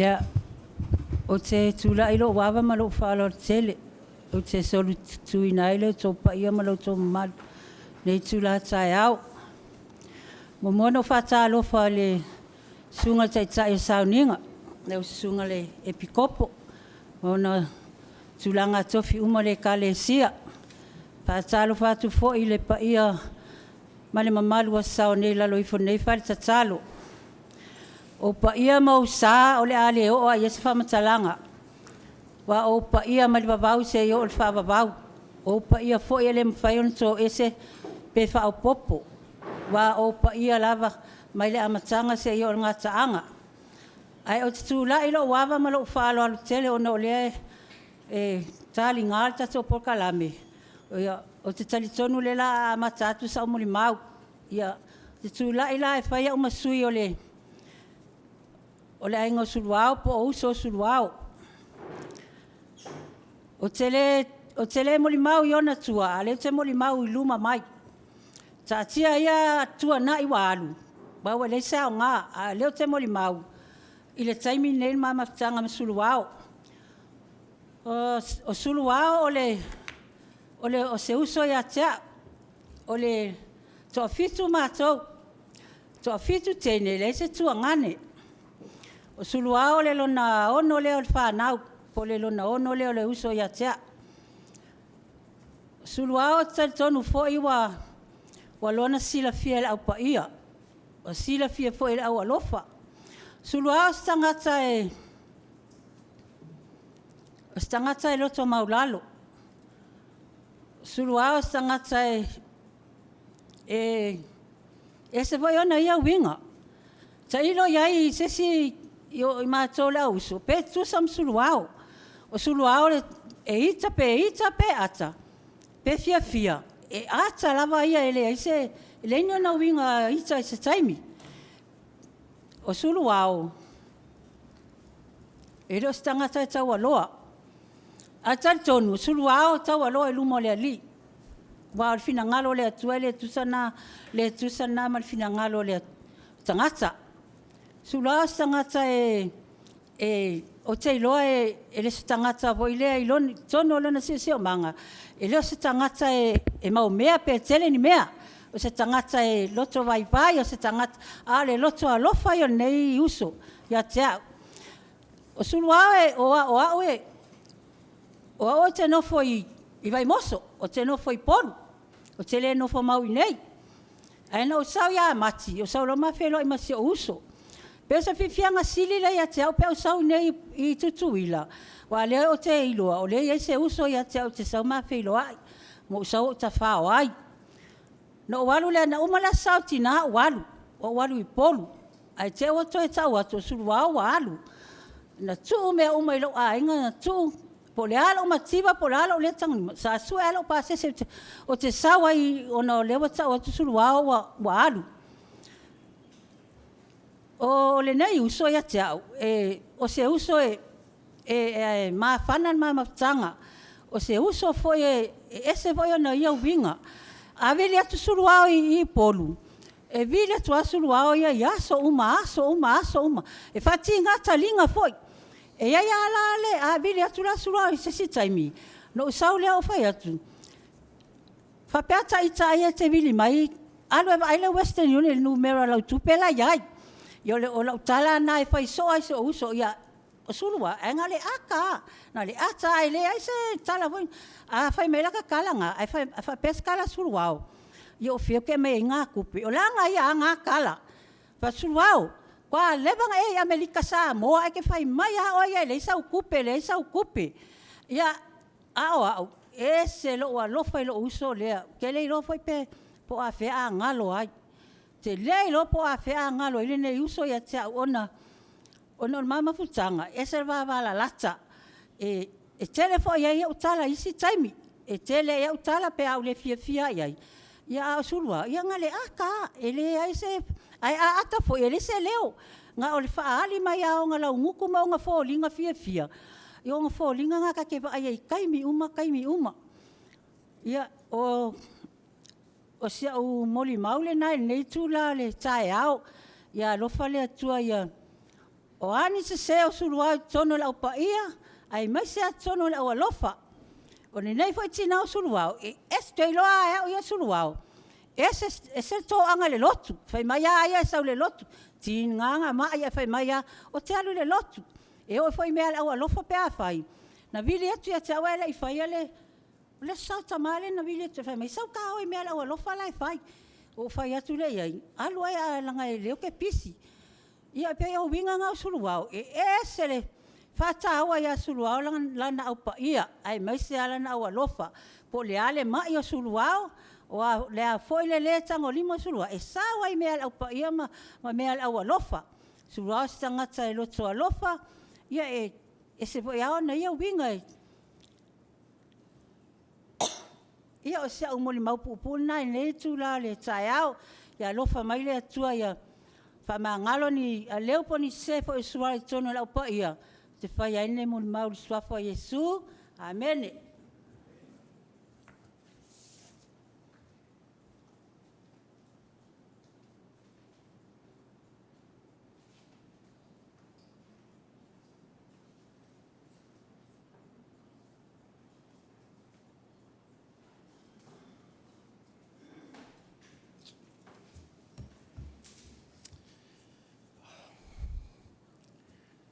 Ia, ou te tulai i lou ava ma lou faaaloalo tele ou te solituina ai lo outou paia ma lo outou mamalu i lenei itula taeao. E muamua ona ou faatalofa i le Susuga i le Taitai o le Sauniga, lau Susuga i le Epikopo ma ona tulaga tofi uma o le Ekalesia. E faatalofa atu foi i le paia ma le mamalu ua sasao nei i lalo ifo o lenei fale tatalo. O ou paia ma ou sa o le a le oo lava i ai se faamatalaga, aua o ou paia mai le vavau seia oo i le faavavau. O ou paia foi e le mafai ona toese pe faaopoopo, aua o ou paia lava mai le amataga seia oo i le gataaga. Ae ou te tulai i lou ava ma lou faaaloalo tele ona o lea e taliga le tatou polokalame, ou te talitonu o lea o le a amata atu sau molimau. Ou te tulai la e fai au ma sui o le aiga o Suluao po o uso o Suluao. Ou te le molimau i ona tua, a o lea ou te molimau i luma mai. Taatia ia tuanai ua alu, aua ua leai se aoga, a o lea ou te molimau i le taimi lenei i le ma mafutaga ma Suluao. O Suluao o se uso ia te au, o le toafitu matou, e toafitu teine e leai se tuagane. O Suluao o le lona 6 lea o le fanau, po o le lona 6 lea o le uso ia te au. O Suluao ou te talitonu foi ua lona silafia e le Au Paia, ua silafia foi e le aualofa. O Suluao o se tagata e loto maualalo, o Suluao o se tagata e ese foi ona ia uiga. Tailo i ai i se isi o matou le au uso, pe tutusa ma Suluao. O Suluao e ita pe ita pe ata, pe fiafia, e ata lava ia e leai ni ona uiga ita i se taimi. O Suluao, e le o se tagata e taualoa, ae talitonu o Suluao e taualoa i luma o le Alii, aua o le finagalo o le Atua e le tutusa lena ma le finagalo o le tagata. O Suluao o se tagata ou te iloa e le o se tagata foi lea i totonu o lona siosiomaga, e le o se tagata e maumea pe tele ni mea. O se tagata e lotovaivai, a o le loto alofa ia o lenei uso ia te au. O Suluao, o au ou te nofo i Vaimoso, ou te nofo i Upolu, ou te le nofo mau i inei. Ae na ou sau ia Mati, ou sau loa ma feiloai ma si ou uso. E pei o se fiafiaga sili lea ia te au pe a ou sau i inei i Tutuila, aua o lea ou te iloa o lea e i ai se uso ia te au ou te sau ma feiloai, ma ou sau ou tafao ai. Na ou alu lea, na uma le Aso Sa o Tina ou alu, ou alu i Upolu, ae te i ua toe tau atu o Suluao ua alu. Na tuu mea uma i lou aiga, na tuu, po o le a lou mativa po o le a lou le tagiilima, sa sue lava lou pasese ou te sau ai ona o lea ua tau atu Suluao ua alu. O lenei uso ia te au, o se uso e mafana le ma mafutaga, o se uso foi e ese foi ona ia uiga. A vili atu Suluao i Upolu, e vili atu lava Suluao ia i aso uma, aso uma, aso uma. E faatiga taliga foi. E i ai lava la le… a vili atu la Suluao i se isi taimi, ona ou sau lea ou fai atu, faapea ta ita ai e te vili mai, alu e vaai le western union i le numera o lau tupe la e i ai. Ia o lau tala lava lena e fai soo lava i si ou uso. O Suluao, ae na o le ata lava, na o le ata lava e leai se tala foi. A fai mai la ta tala lena, ae faapea se tala a Suluao, ia o fea ou te aumaia ai na tupe? O le aga ia o na tala. Ou fai atu, Suluao, ua leva ona e i Amerika Samoa ae te fai mai lava oe ia e leai sau tupe, leai sau tupe. Ia, a o au, e ese lou alofa i lou uso lea, ou te le iloa foi po o afea a galo ai. Ou te le iloa po o afea a galo ai lenei uso ia te au, ona o le ma mafutaga, e ese le vavalalata. E tele foi i ai au tala i isi taimi, e tele ai au tala pe a ou le fiafia lava i ai, a o Suluao, ia na o le ata lava, e leai se… Ae a ata foi, e leai se leo, na o le faaali mai lava o ona laugutu ma ona foliga fiafia, ia o ona foliga lena ta te vaai ai i taimi uma taimi uma. Ia, o si au molimau lena i lenei itula o le taeao. Ia alofa le Atua ia O a ni sesē o Suluao i totonu o le Au Paia, aemaise lava totonu o le Aualofa. O lenei foi tinã o Suluao, e ese, ou te iloa lava e au ia Suluao, e ese, ese le toaga i le lotu. Fai mai lava ia e sau i le lotu, tiga ona mai ae fai mai lava, ou te alu i le lotu. E oo foi i mea a le aualofa pe a fai, na vili atu ia te au ae le i faia le... O le Aso Sa o tama lea na vili atu ai fai mai, sau ta o i mea a le aualofa la e fai. Ou fai atu lea i ai, alu oe ae leaga o lea ou te pisi. Ia e pei o uiga na o Suluao, e ese le faataua ia Suluao lana aupaia, aemaise lava lana aualofa. Po o le a le mai o Suluao, o le a foi le le tagolima o Suluao, e sao lava i mea a le aupaia ma mea a le aualofa. O Suluao o se tagata e loto alofa, ia e ese foi lava ona ia uiga. Ia o si au molimau puupuu lena i lenei itula o le taeao. Ia alofa mai le Atua ia faamagalo ni aleu po o ni sese foi o Suluao i totonu o le Au Paia, ou te faia ai lenei molimau i le suafa o Iesu. Amene.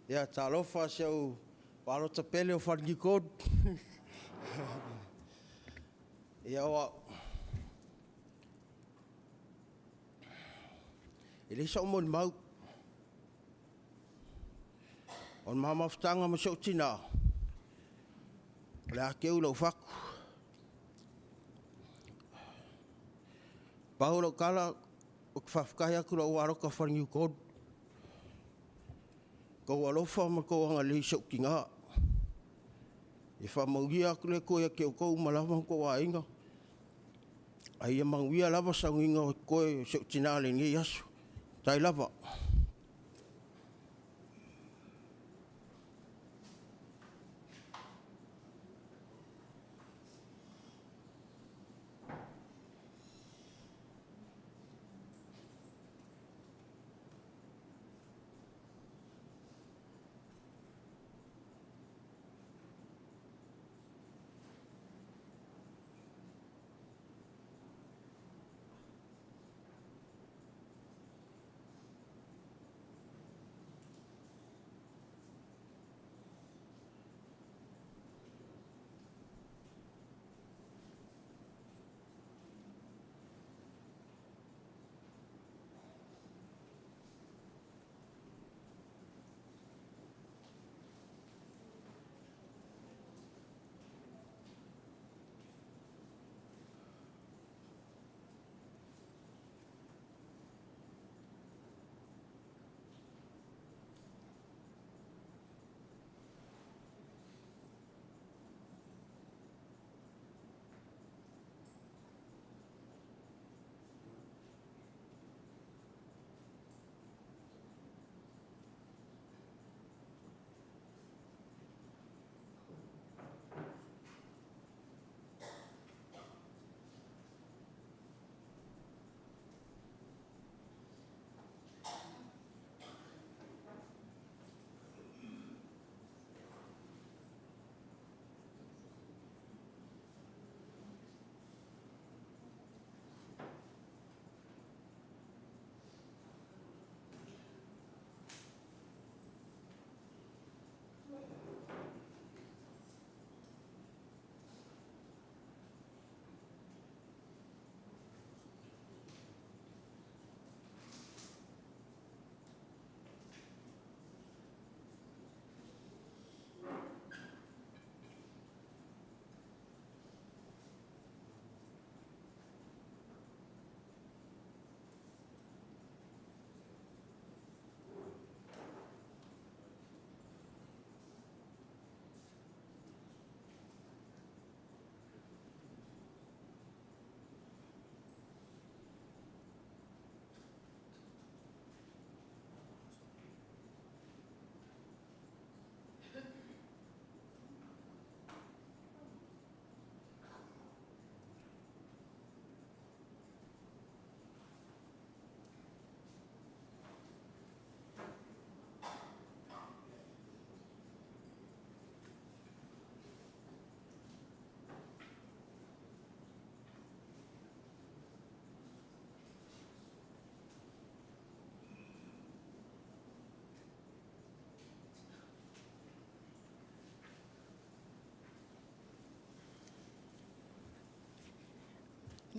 Ia, talofa si au palota pele o Falemeli. Ia, o au, e leai sau molimau. O le ma mafutaga ma si ou tina, o le a teu i lou fatu. Pau lau tala, ou te faafetai atu i lou palota Faleniu 3 i lo outou alofa ma lo outou agalelei i si ou tina. Ia faamanuia atu le Atua ia te outou uma lava ma outou aiga, a ia manuia lava sauniga o totoe o si ou tina i lenei aso. Faafetai lava.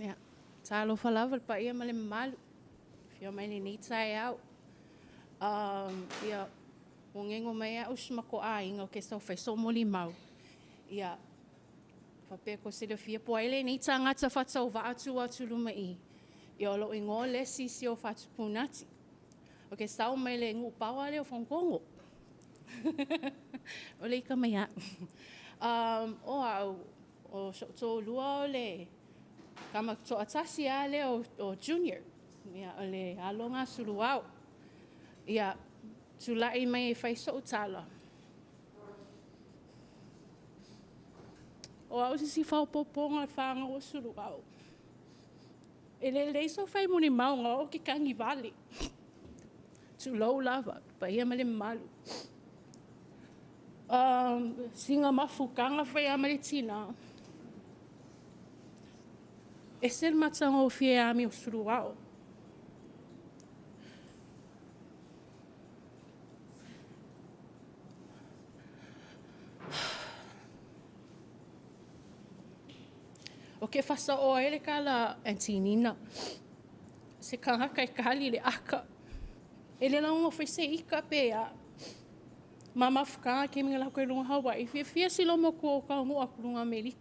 Ia, talofa lava le paia ma le mamalu, afio mai lenei taeao. Um, ia, ua gego mai au si matou aiga o ke sau fai so molimau. Ia, faapea ko silafia po ai lenei tagata faatauvaa tu atu luma i, ia o lou igoa o le isi o Fatupunati. O ke sau mai le nuu paoa lea o Fonotogo. O le ika mai au. Um, o au, o so'u toalua o le tama toatasi lava lea o Junior. Ia, o le alo lena a Suluao. Ia, tulai mai e fai so'u tala. O au se isi faaopoopoga o le fanau a Suluao. E lelei sou fai molimau o ke kagivale. Tulou lava, paia ma le mamalu. Sina mafutaga fai lava ma le tina. Ese le matagofie amio Suluao. O ke faasaoa ai le tala Aunty Nina, se tagata e kali i le aka. E le lago foi se ika pe a. Ma mafutaga taimi na latou i luga o Hawaii, fiafia silomo atu o taunuu atu i luga o Amerika.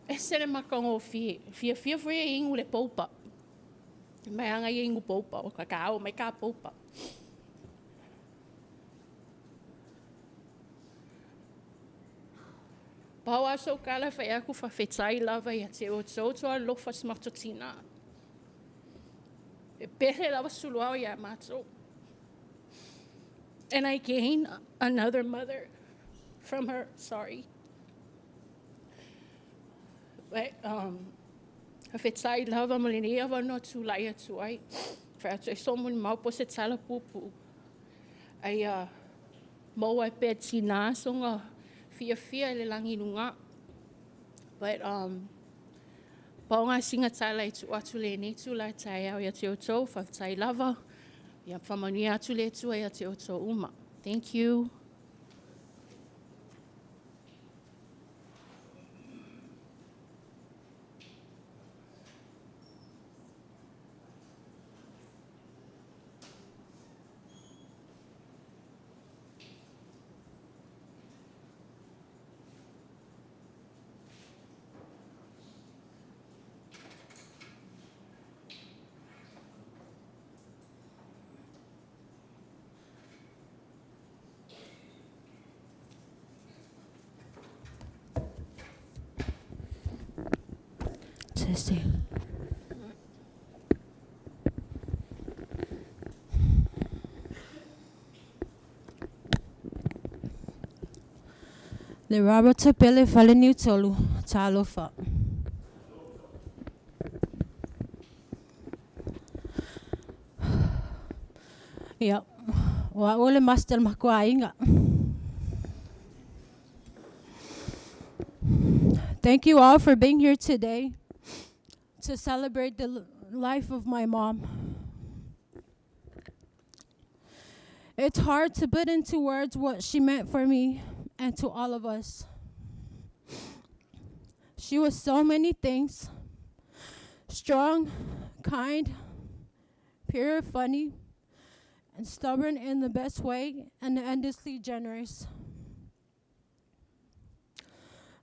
Ese le matagofie, fiafia foi e inu le boba. Mai aga ia inu boba, o kakao mai ka boba. Pau lava sou tala e fai atu faafetai lava ia te outou tou alofa si matou tina. E pele lava Suluao ia matou. And I gain another mother from her, sorry. But, faafetai lava mo lenei avanoa tulai atu ai. Fai atu ai so molimau po o se tala puupuu. Aia maua ai pea tina soga fiafia i le lagi i luga. But pau lena sina tala e tuu atu lenei itula taeao ia te outou, faafetai lava. Ia faamanuia atu le Atua ia te outou uma. Thank you. Testing. Le Roberta Pele Faleniutolu, talofa. Ia, o au o le master makuaiga. Thank you all for being here today to celebrate the life of my mom. It's hard to put into words what she meant for me and to all of us. She was so many things: strong, kind, pure, funny, and stubborn in the best way, and endlessly generous.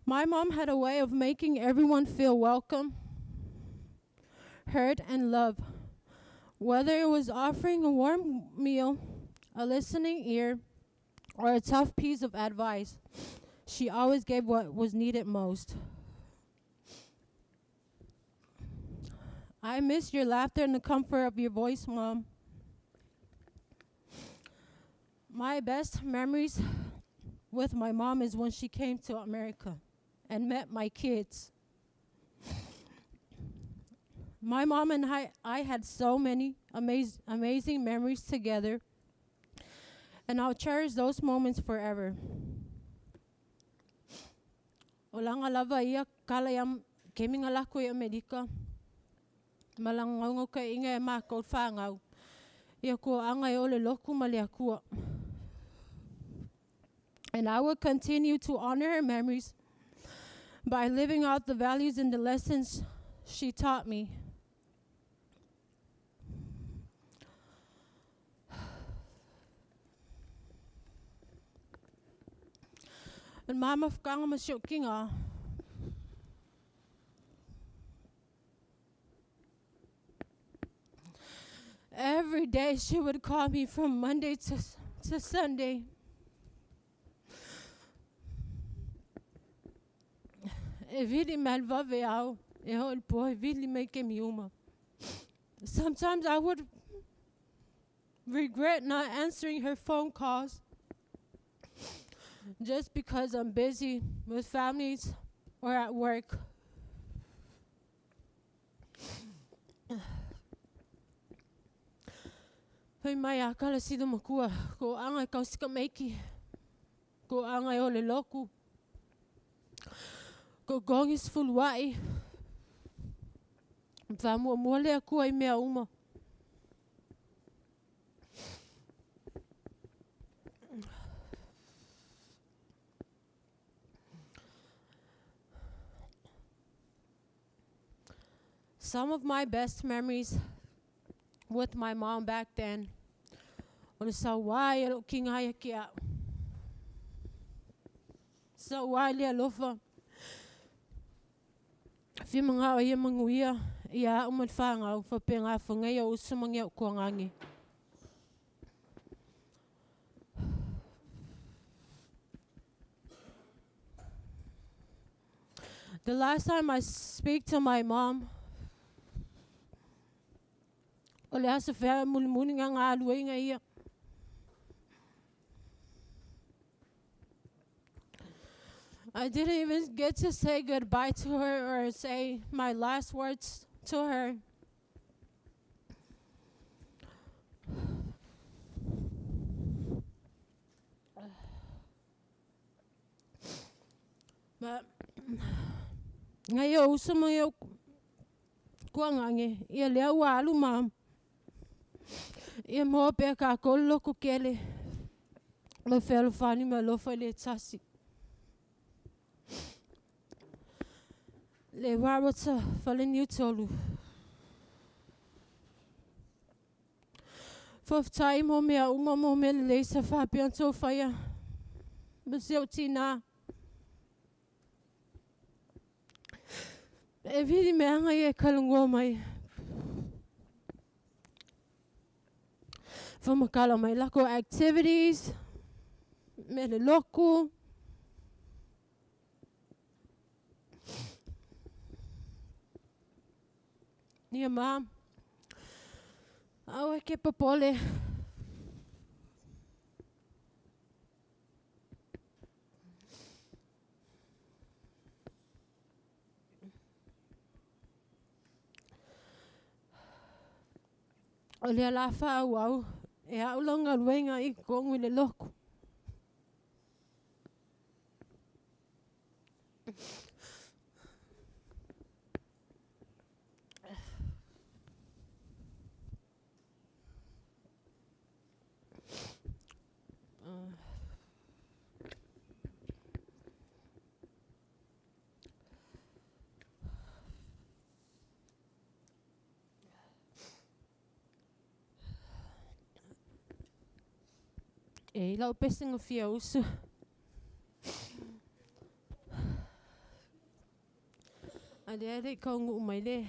My mom had a way of making everyone feel welcome, heard, and loved. Whether it was offering a warm meal, a listening ear, or a tough piece of advice, she always gave what was needed most. I miss your laughter and the comfort of your voice, Mom. My best memories with my mom is when she came to America and met my kids. My mom and I had so many amazing memories together, and I'll cherish those moments forever. O laga lava ia kala ia kemi nga lako i Amerika. Malanga ngaungau ka inga e makou whāngau. Ia ko anga e ole loku ma le akua. And I will continue to honor her memories by living out the values and the lessons she taught me. And mama whakanga ma si o kinga. Every day she would call me from Monday to Sunday. E vili mai le vave au, e ho le po e vili mai ke miuma. Sometimes I would regret not answering her phone calls just because I'm busy with families or at work. Fai mai a kala sida makua, ko anga e kausika meiki, ko anga e ole loku, ko gongis fuluai, wha mua mua lea kua i mea uma. Some of my best memories with my mom back then, o le sauai e lou kinga ia ke au. Sauai le alofa. Fia mangao ia manguia ia au ma le whangau, wha ngā whangai o usu mangi au kua ngangi. The last time I speak to my mom, o le aso fea mulimuli ngā ngā luenga ia. I didn't even get to say goodbye to her or say my last words to her. But ngai o uso mai o kua ngange, ia lea ua alu ma. Ia moa pea ka kolo loko kele. Ma whelo whani ma lofa le tasi. Le warota whale niu tolu. Whawhtai mo mea uma mo mea le leisa whapian tō whaia. Ma seo tina. E vili mea ngai e kalungoa mai. Whamakala mai lako activities. Me le loku. Nia mom. Au e ke popole. O lea la whaau au, e au longa luenga i kongu i le loku. E lau pese fia usu. A lea le kaungu mai le.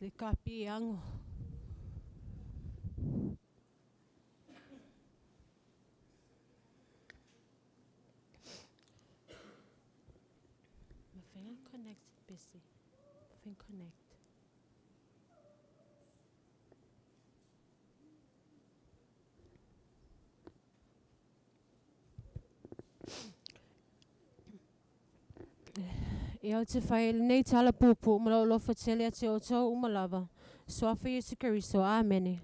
Le kapi ango. Ma connect busy. Mawhenga connect. E au te whai nei tala pupu, ma lau lofa tele a te o tau umalava. Soafa Yesu Kristo. Amene.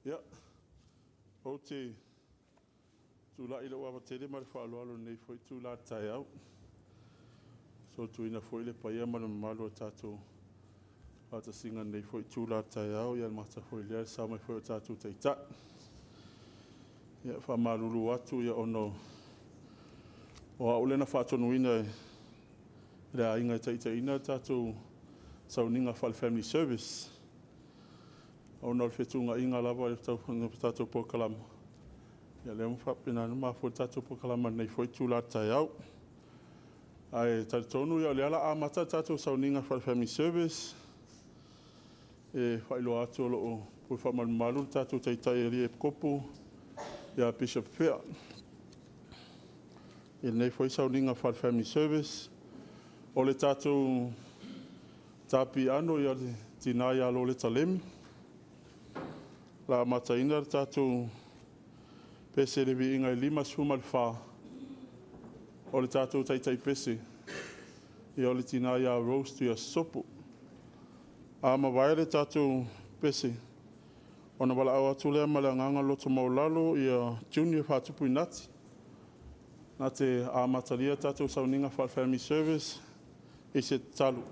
Ia, ou te tulai i lou ava tele ma le faaaloalo i lenei foi itula taeao, e sootauina foi le paia ma le mamalu o le tatou faatasiga i lenei foi itula taeao, ae le mata foi i lea i le sao mai foi o tatou Taitai. Ia e faamalulu atu ona o au lea na faatonuina e le aiga e taitaiina le tatou sauniga faale-Family Service, ona o le fetuunaiga lava o le tatou polokalama, ia lea ua faapena ona mafua ai le tatou polokalama i lenei foi itula taeao. Ae talitonu o lea o le a amata le tatou sauniga faale-Family Service. E faailoa atu o lo o pule faamalumalu le tatou Taitai Alii Epikopo ia Bishop Fiea i lenei foi sauniga faale-Family Service. O le tatou tapiano, ia o le tina ia Loleta Lemi. O le a amataina le tatou pese i le viiga e 54. O le tatou taitai pese, o le tina ia Rose Tuiasosopo. A mavae le tatou pese, ona valaau atu lea ma le agaga loto maualalo ia Junior Faatupu Iinati na te amatalia le tatou sauniga faale-Family Service i se tatalo.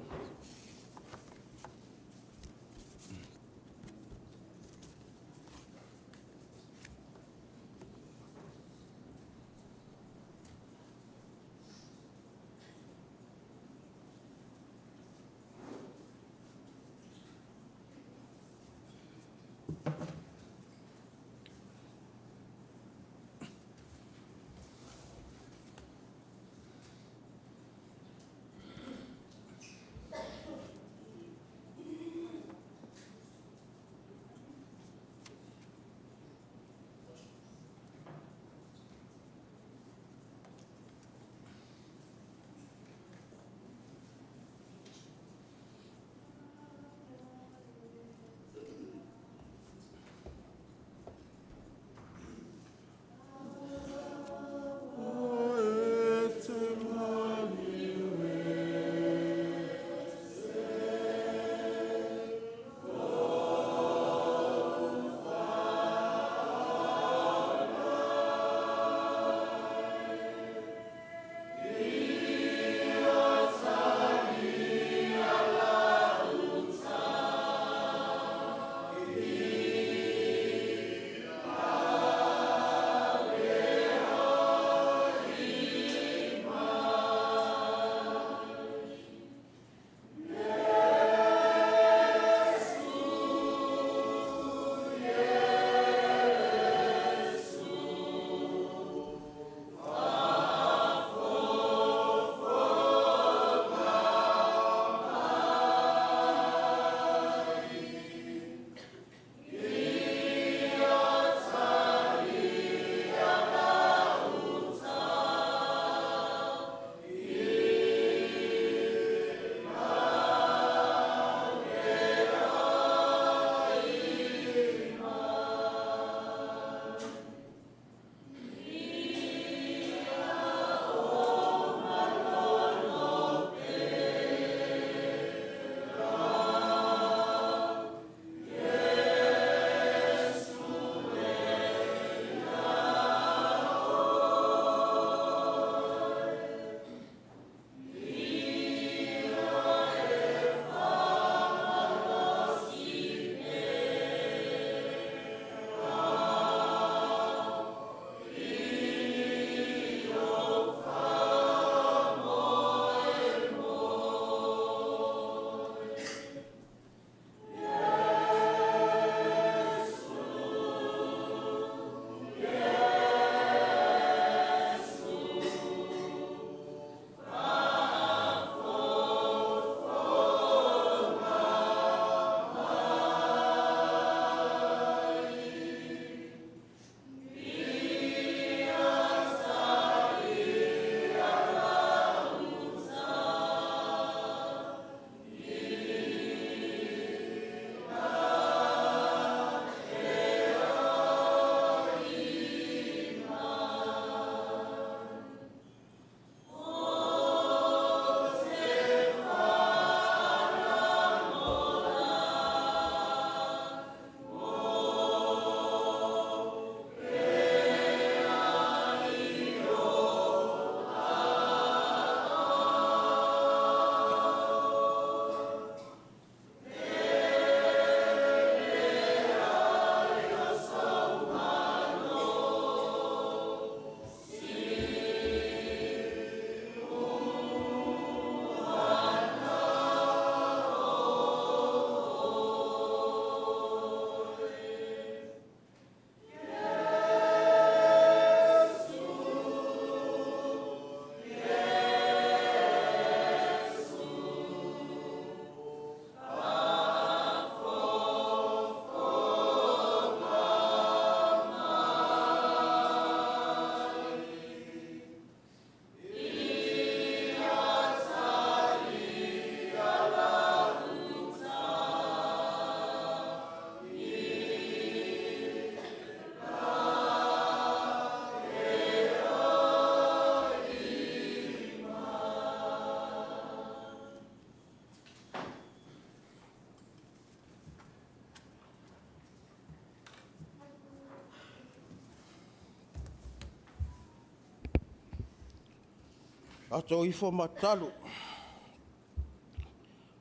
Tatou ifo ma tatalo.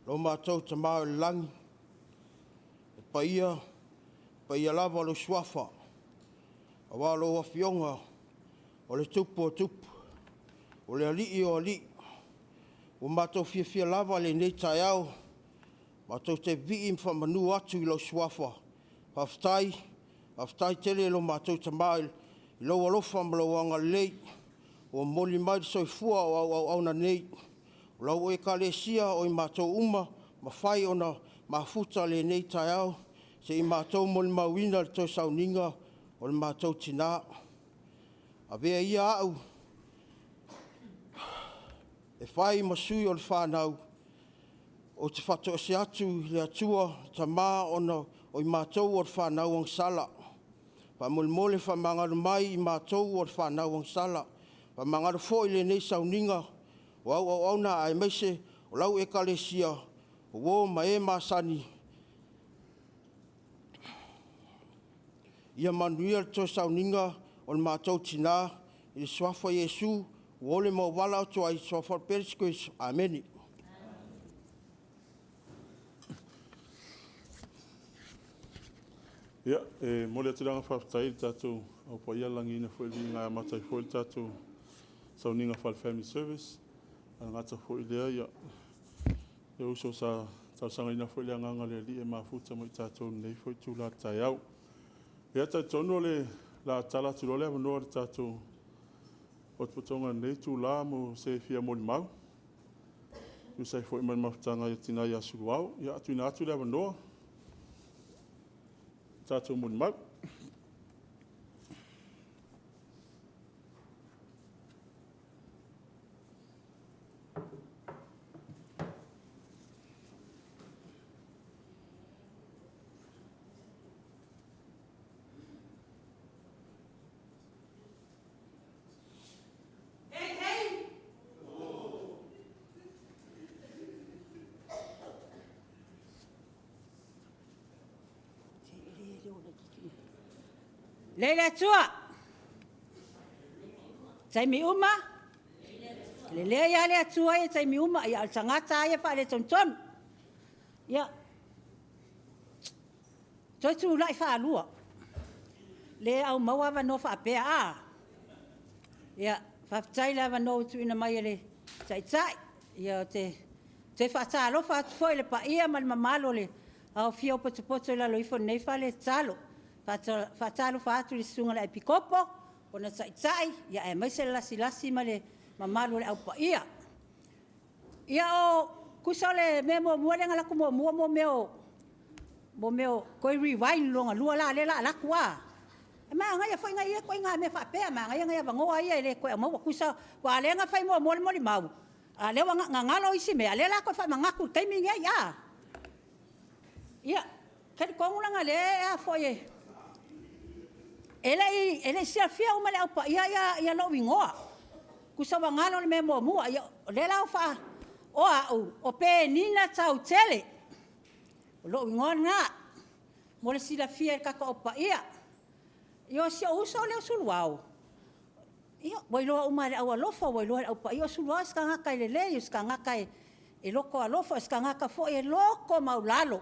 Lo matou Tama i le lagi, e paia, paia lava lou Suafa, aua o lou Afioga o le Tupu o tupu, o le Alii o alii. Ua matou fiafia lava i lenei taeao matou te vivii ma faamanu atu i lou Suafa. Faafetai, faafetai tele i lo matou Tama i lou alofa ma lou agalelei ua momoli mai le soifua o au auauna nei, o lau Ekalesia o i matou uma ua mafai ona mafuta i lenei taeao se i matou molimauina le toe sauniga o le matou tina. Avea ia au e fai ma sui o le fanau, ou te faatoese atu i le Atua le Tama ona o i matou o le fanau agasala. Faamolemole faamagalo mai i matou o le fanau agasala. Faamagalo foi lenei sauniga o au auauna aemaise o lau Ekalesia, o uo ma e masani, ia manuia le toe sauniga o le matou tina, i le Suafa o Iesu ua ola ma ou valaau atu ai, i le Suafa o Pereso Keriso. Amene. Ia, e momoli atu le agaga faafetai i le tatou Au Paia i le lagiina foi o le viiga e amata ai foi le tatou sauniga faale-Family Service. Ae le gata foi i lea, o le uso sa talosagaina foi le Agaga o le Alii e mafuta ma i tatou i lenei foi itula taeao. Ia, e talitonu o le a tatala atu loa le avanoa i le tatou potopotoga i lenei itula mo se e fia molimau e tusa ai foi ma le mafutaga a le tina ia Suluao. Ia, e tuuina atu le avanoa tatou molimau. Lei le Atua. Taimi uma, lelei lava le Atua ia i taimi uma, a o le tagata lava ia e faaletonu. Ia, toe tulai faalua, le au maua avanoa faapea, a? Ia, faafetai i le avanoa ua tuuina mai e le Taitai. Ia, ou te toe faatalofa atu foi i le paia ma le mamalu o le aofia o potopoto i lalo ifo o lenei fale tatalo. E faatalofa atu i le Susuga i le Epikopo, ona taitai, aemaise le lasilasi ma le mamalu o le Au Paia. Ia, o tusa o le mea muamua lea na alu atu muamua mea o toe rewind lona lua la lea o le a alu atu a. E manaia foi nai ia ituaiga mea faapea, manaia nai avanoa ia e le toe aumaua. Tusa aua o lea na fai muamua le molimau, a o lea ua gagalo isi mea, a o lea o le a toe faamanatu i le taimi lenei a. Ia, e talitonu leaga o lea e e le i silafia uma e le Au Paia lou igoa. Tusa ua galo le mea muamua. Ia, o lea la ua faa… O au, o Penina Tautele, o lou igoa lena, mo le silafia e le tatou Au Paia. Ia o si ou uso lea o Suluao, ia, ua iloa uma lava e le aualofa ua iloa e le Au Paia o Suluao o se tagata e lelei, o se tagata e loto alofa, o se tagata foi e loto maualalo.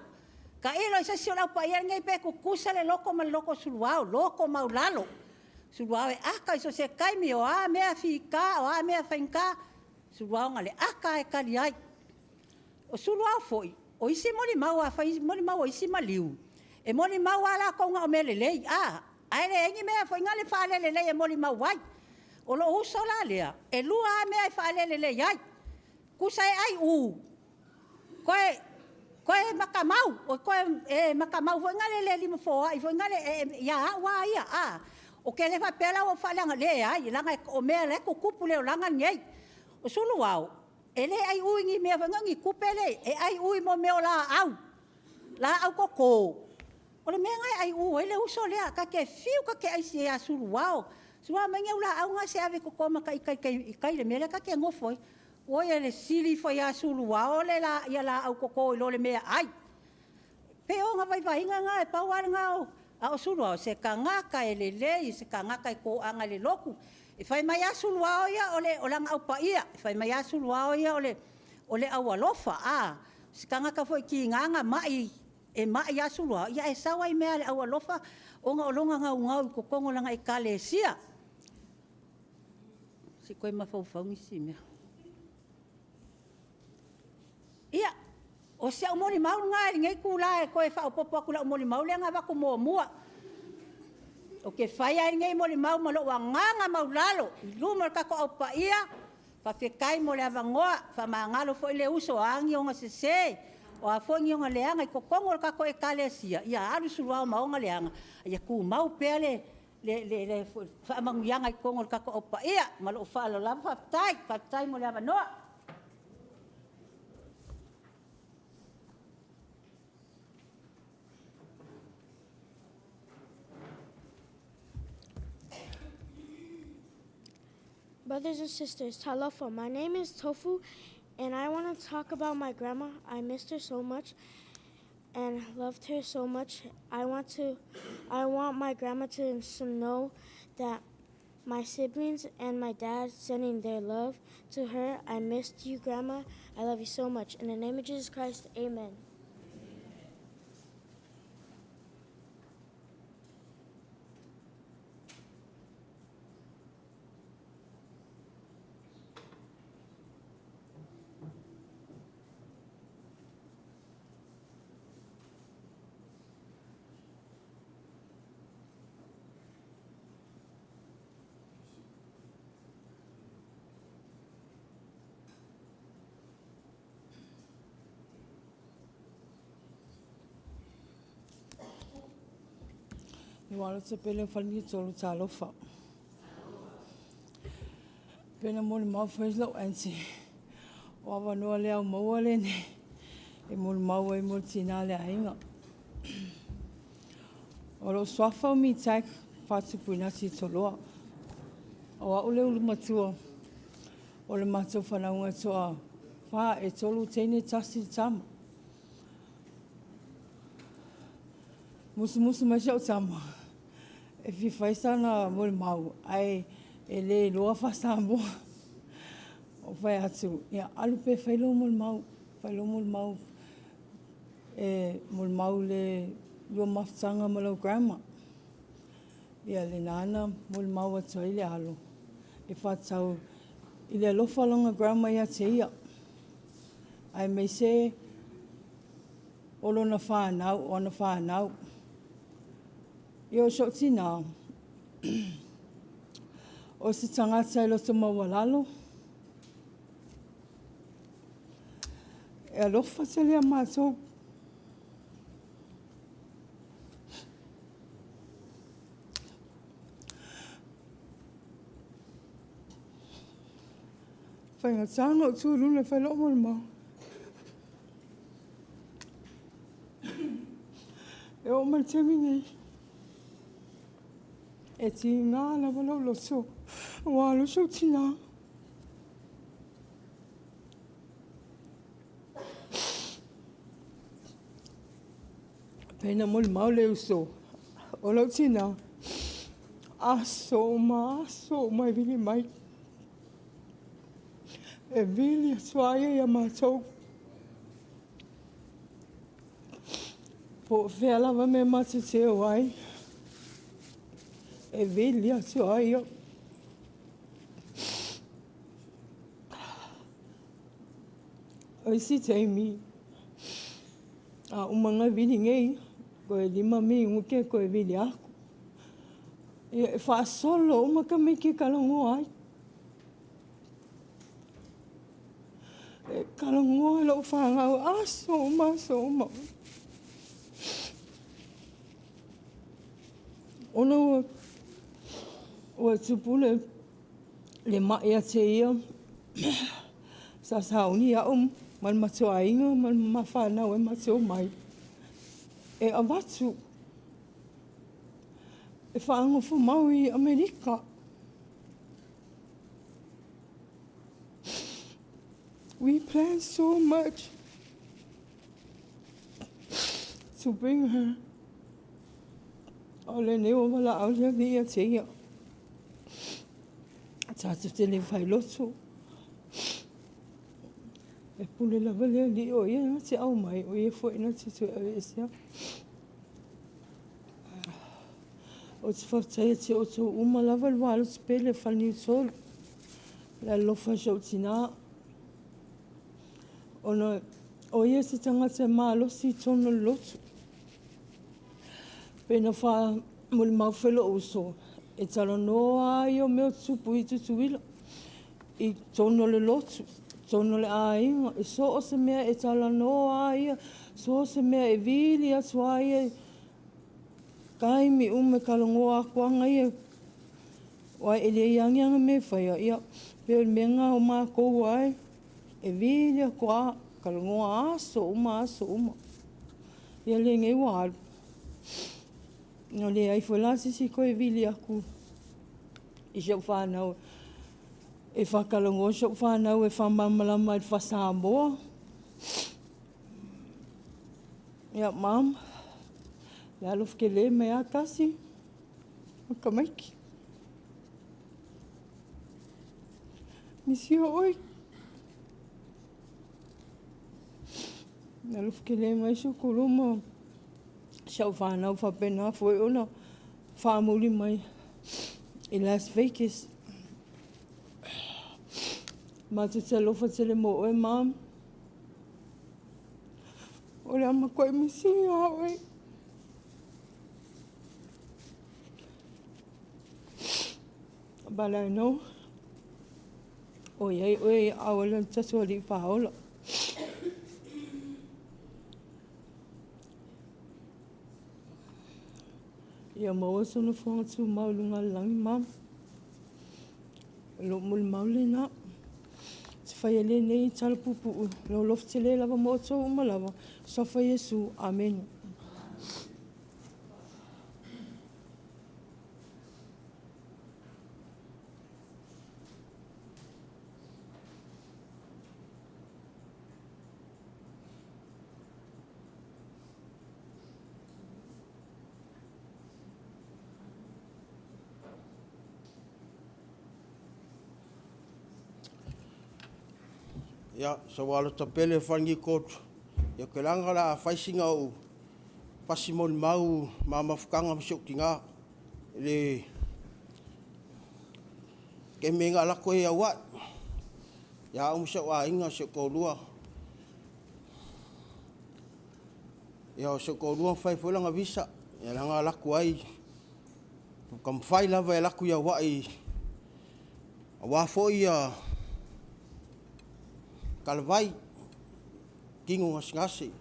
Tailo i se isi o le Au Paia lenei pe tutusa le loto ma le loto o Suluao, loto maualalo. O Suluao e ata i so o se taimi, o a mea fita o a mea faigata, o Suluao na o le ata lava e tali ai. O Suluao foi, o isi molimau a fai molimau a isi maliu, e molimau lava latou na o mea lelei, a, ae leai ni mea foi na faalelelei e molimau ai. O lou uso la lea, e lua lava mea e faalelelei ai, tusa e aiu, toe matamau, toe matamau foi lea e le limafoai foi lea ia au lava ia, a. Ou te le faapea la ua ou faaleaga, leai, leaga o mea o la e tutupu i le olaga lenei. O Suluao, e le aiu i ni mea foi nei o ni tupe e aiu i mea o laau, laau toto. O le mea lena e aiu ai le uso lea. Ta te fiu ta te aisi ai ia Suluao, Suluao aumai ni au laau na se i ave e toto ma ita i tai i le mea lea ta te nofo ai. Oi e sili ifo ia Suluao laau toto i lo le meaai. E pei o ona vaivaiga na, e pau lava lena, a o Suluao, o se tagata e lelei, o se tagata e toaga i le lotu. E fai mai lava Suluao ia o le o lana aupaia, e fai mai lava Suluao ia o le o le aualofa, a, o se tagata foi e tiga ona mai, e mai lava Suluao, ae sau lava i mea a le aualofa ona o lona naunau i totonu o lana ekalesia. Se i toe mafaufau nisi mea. Ia, o si au molimau lena i lenei itula e toe faaopoopo atu i lau molimau lea na avatu muamua. Ou te faia ai lenei molimau ma lou agaga maualalo i luma o le tatou Au Paia, faafetai mo le avanoa, faamagalo foi le uso, o a ni ona sese, o a foi ni ona leaga i totonu o le tatou Ekalesia, ia alu Suluao ma ona leaga, a ia tumau pea le faamanuiaga i totonu o le tatou Au Paia. Ma lou faaaloalo lava faafetai. Faafetai mo le avanoa. Brothers and sisters, talofa. My name is Tofu, and I want to talk about my grandma. I missed her so much and loved her so much. I want to I want my grandma to know that my siblings and my dad sending their love to her. I missed you, grandma. I love you so much. In the name of Jesus Christ, amen. Ua alo pele fale tolu talofa. Pena molimau foi lou aunty. O avanoa lea o maua lenei e molimau ai mo le tina le aiga. O lou suafa o Mitai Faatupuinati Toloa. O au le ulu matua o le matou fanauga e toafa, e tolu teine, tasi le tama. Musumusu mai si au tama e fia fai sana molimau ae e le iloa faa-Samoa. Ou fai atu, ia alu pea e fai lou molimau, fai lou molimau e molimau i le lua mafutaga ma lau grandma. Ia lena na molimau atu ai le alo e faatatau i le alofa o lana grandma ia te ia, aemaise o lona fanau, o ana fanau. Ia o si ou tina, o se tagata e loto maualalo, e alofa tele ia matou. Faigata ona ou tu i luna e fai lou molimau. E oo mai i le taimi lenei, e tiga lava lou loto ua alu si ou tina. Pei ona molimau le uso, o lou tina, aso uma aso uma e vili mai. E vili atu lava ia ia matou. Po o fea lava mea matou te o ai, e vili atu lava ia. O isi taimi, a uma ona vili nei, toe 5 minute toe vili atu. Ia, e faasolo uma tamaiti e talanoa ai. E talanoa lau fanau aso uma, aso uma. Ona ua, ua tupu le, le mai ia te ia, sa sauni au ma le matou aiga ma le ma fanau e ma te omai e avatu e faanofomau i Amerika. We planned so much to bring her. O lenei ua valaau le Alii ia te ia. Tatou te le failoto. E pule lava le Alii o ia na te aumai, o ia foi na te toe aveesea. Ou te faafetai ia te outou uma lava le va loto pele o Faleniutolu, le alofa o si ou tinā, ona o ia se tagata e malosi i totonu o le lotu. Pei ona faamolimau foi lou uso, e talanoa lava ia o mea o tutupu i Tutuila, i totonu o le lotu, totonu o le aiga, i so o se mea e talanoa lava ia, so o se mea e vili atu lava ia i taimi uma e talanoa atu lava ia, aua e leai lava ni ana mea e faia, ia pei o le mea lena o matou lava e vili atu lava, talanoa aso uma aso uma. Ia lenei ua alu, ua leai foi la se isi e toe vili atu i si au fanau e faatalanoa si au fanau e faamalamalama i le faa-Samoa. Ia, Mom, le alofa tele mai lava tasi ma tamaiti. Misia oi. Le alofa tele mai si ou toalua ma si au fanau faapena foi ona faamuli mai i Las Vegas. Matou te alofa tele mo oe, Mom. O le a matuai misia lava oe. But I know, o i ai oe i aao o le tatou Alii Faaola. Ia maua sou nofoaga tumau i luga o le lagi, Mom. O lou molimau lena. Ou te faia lenei tala puupuu, i lou alofa tele lava mo outou uma lava. Suafa Iesu. Amene. Ia, saualota pele Faleniutodu, ia ou te laga o le a fai sina ou pasi molimau ma mafutaga ma si ou tina i le taimi na alu atu ai i Hawaii, ia au ma si ou aiga, si ou toalua. Ia o si ou toalua na fai ai foi lana visa, ia lea na alu atu ai, taumafai lava e alu atu i Hawaii aua foi talavai, tino gasegase.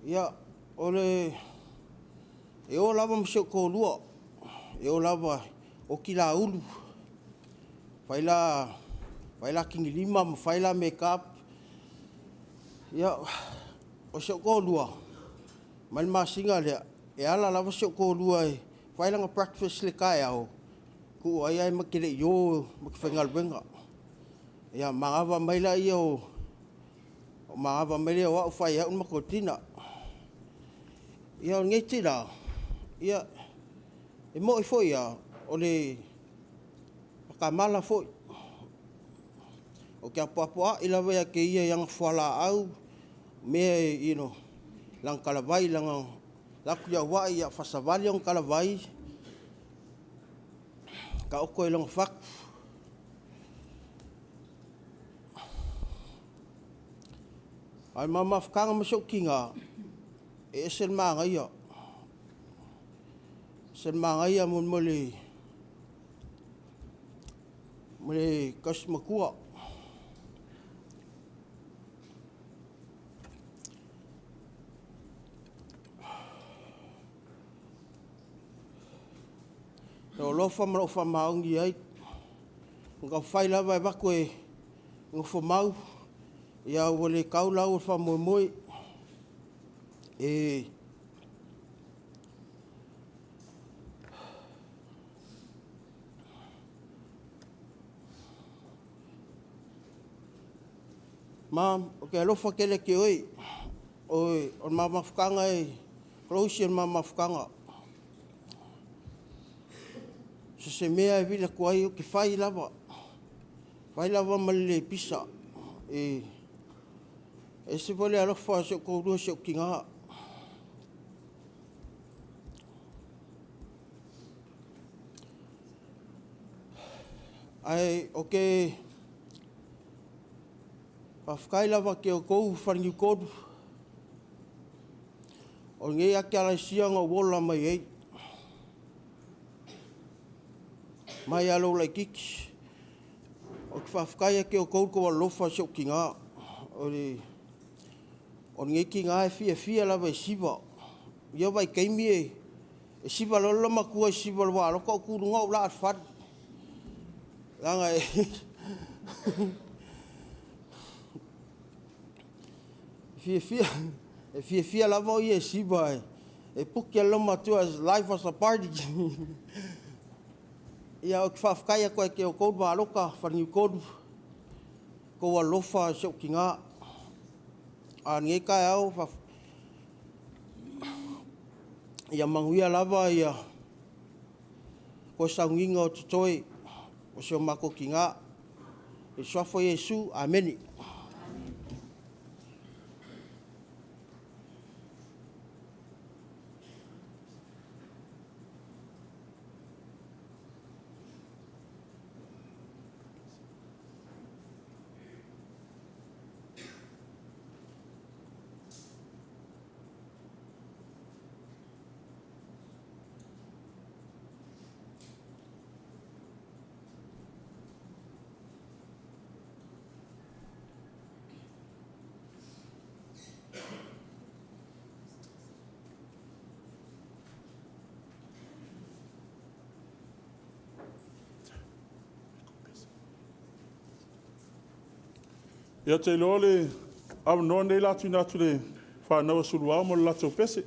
Ia, e o lava ma si ou toalua, e o lava e oti laulu, fai la atigilima ma fai la makeup. Ia, o si ou toalua, mai le masina lea, e ala lava si ou toalua e fai lana breakfast i le taeao, tuu ai ae ma te le i o ma te faigaluega. Ia manava mai lea o au fai e au le matou dinner. Ia o lenei tina, ia, e moni foi lava, o le matamatala foi. Ou te apoapoai lava ia te ia i ana fualaau, mea e, lana talavai, alu atu i Hawaii, ia faasavali lona talavai, taoto ai i lona fatu. A o le ma mafutaga ma si ou tina, e ese le manaia. E ese le manaia mo le tausi matua. O lou alofa ma lou faamaoni i ai, na taumafai lava e avatu e nofomau, ae ua le tau lau o le faamoemoe. E Ma, ou te alofa tele ia te oe. O le ma mafutaga e close le ma mafutaga. So se mea e vili atu ai ou te fai lava, fai lava ma le le pisa. E ese foi le alofa o si ou toalua i si ou tina. Ae ou te faafetai lava ia te outou Faleniutolu, o lenei Ekalesia na ou ola mai ai, mai lava i lou laitiiti. Ou te faafetai ia te outou i lo outou alolofa i si ou tina. O lenei tina e fiafia lava e siva. O ia vaitaimi e siva loa le loomatua i le siva o le vaa-loto ou tu i luga ou laa i le fale, leaga e fiafia lava o ia e siva, e puki lava le loomatua, life was a party. Ia ou te faafetai atu ai ia te outou le va aloka Faleniutolu i lo outou alolofa i si ou tina. A o lenei taeao, ia manuia lava toe sauniga o totoe o si o matou tina. I le Suafa o Iesu, Amene. Ia, ou te iloa o le avanoa lenei o le a tuuina atu i le fanau a Suluao mo le latou pese.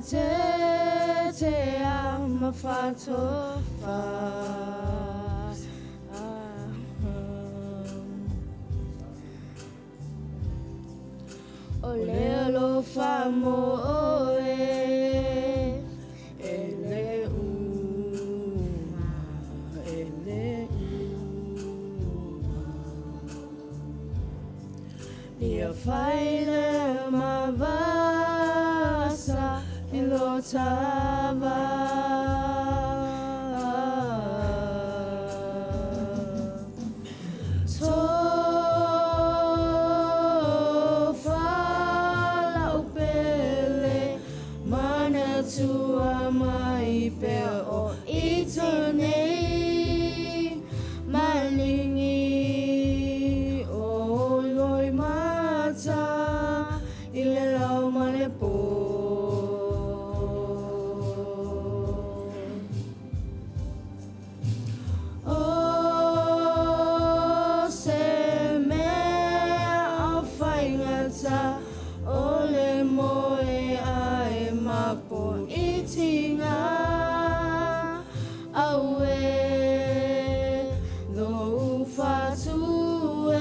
te a mafatofa. O le alofa mo oe e le uma, e le uma. Ia fai le mavasa i lo tava. Tofa lau pele manatua mai pea o ita nei malingi o loi mata i le lau ma le pō. O se mea o faigata o le moe ai mapo i tinga aue lo fatu e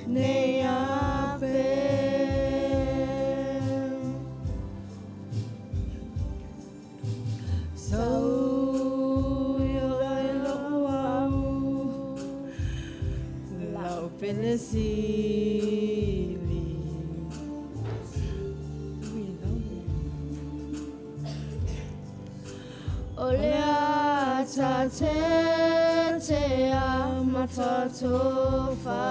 nei ape. Sau i o lo au lau pele sili. O le ata te te a matatofa.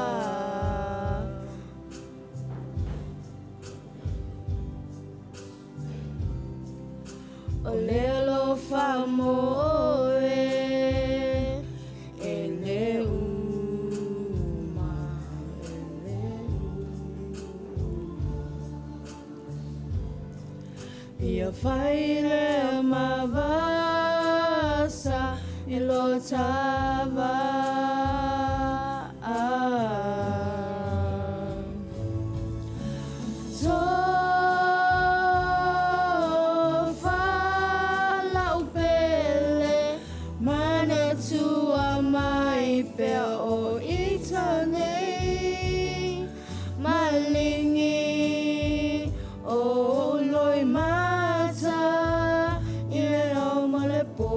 O le alofa mo oe e le uma, e le uma. Ia fai le mavasa i lo tava. Tofa lau pele manatua mai pea o ita nei malingi o loi mata i le lau ma le pō.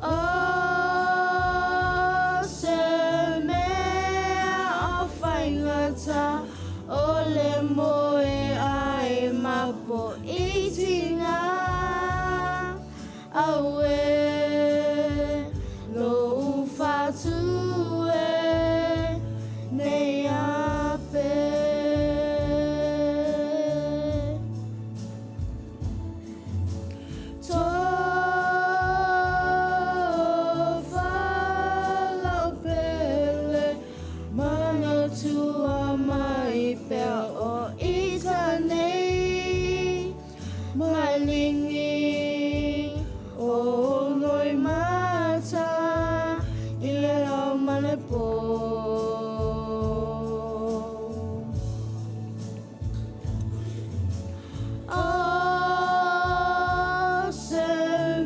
O se mea o faigata o le moe ai mapo i tinga aue lo fatu e nei ape. Tofa lau pele manatua mai pea o ita nei malingi o loi mata i le lau ma le pō. O se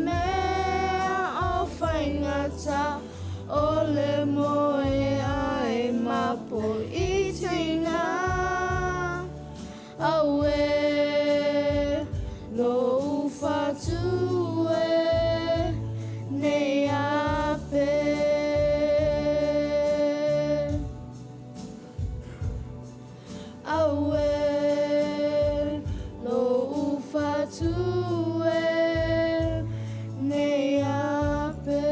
mea o faigata o le moe ai mapo i tinga aue lo fatu e nei ape. Aue lo fatu e nei ape.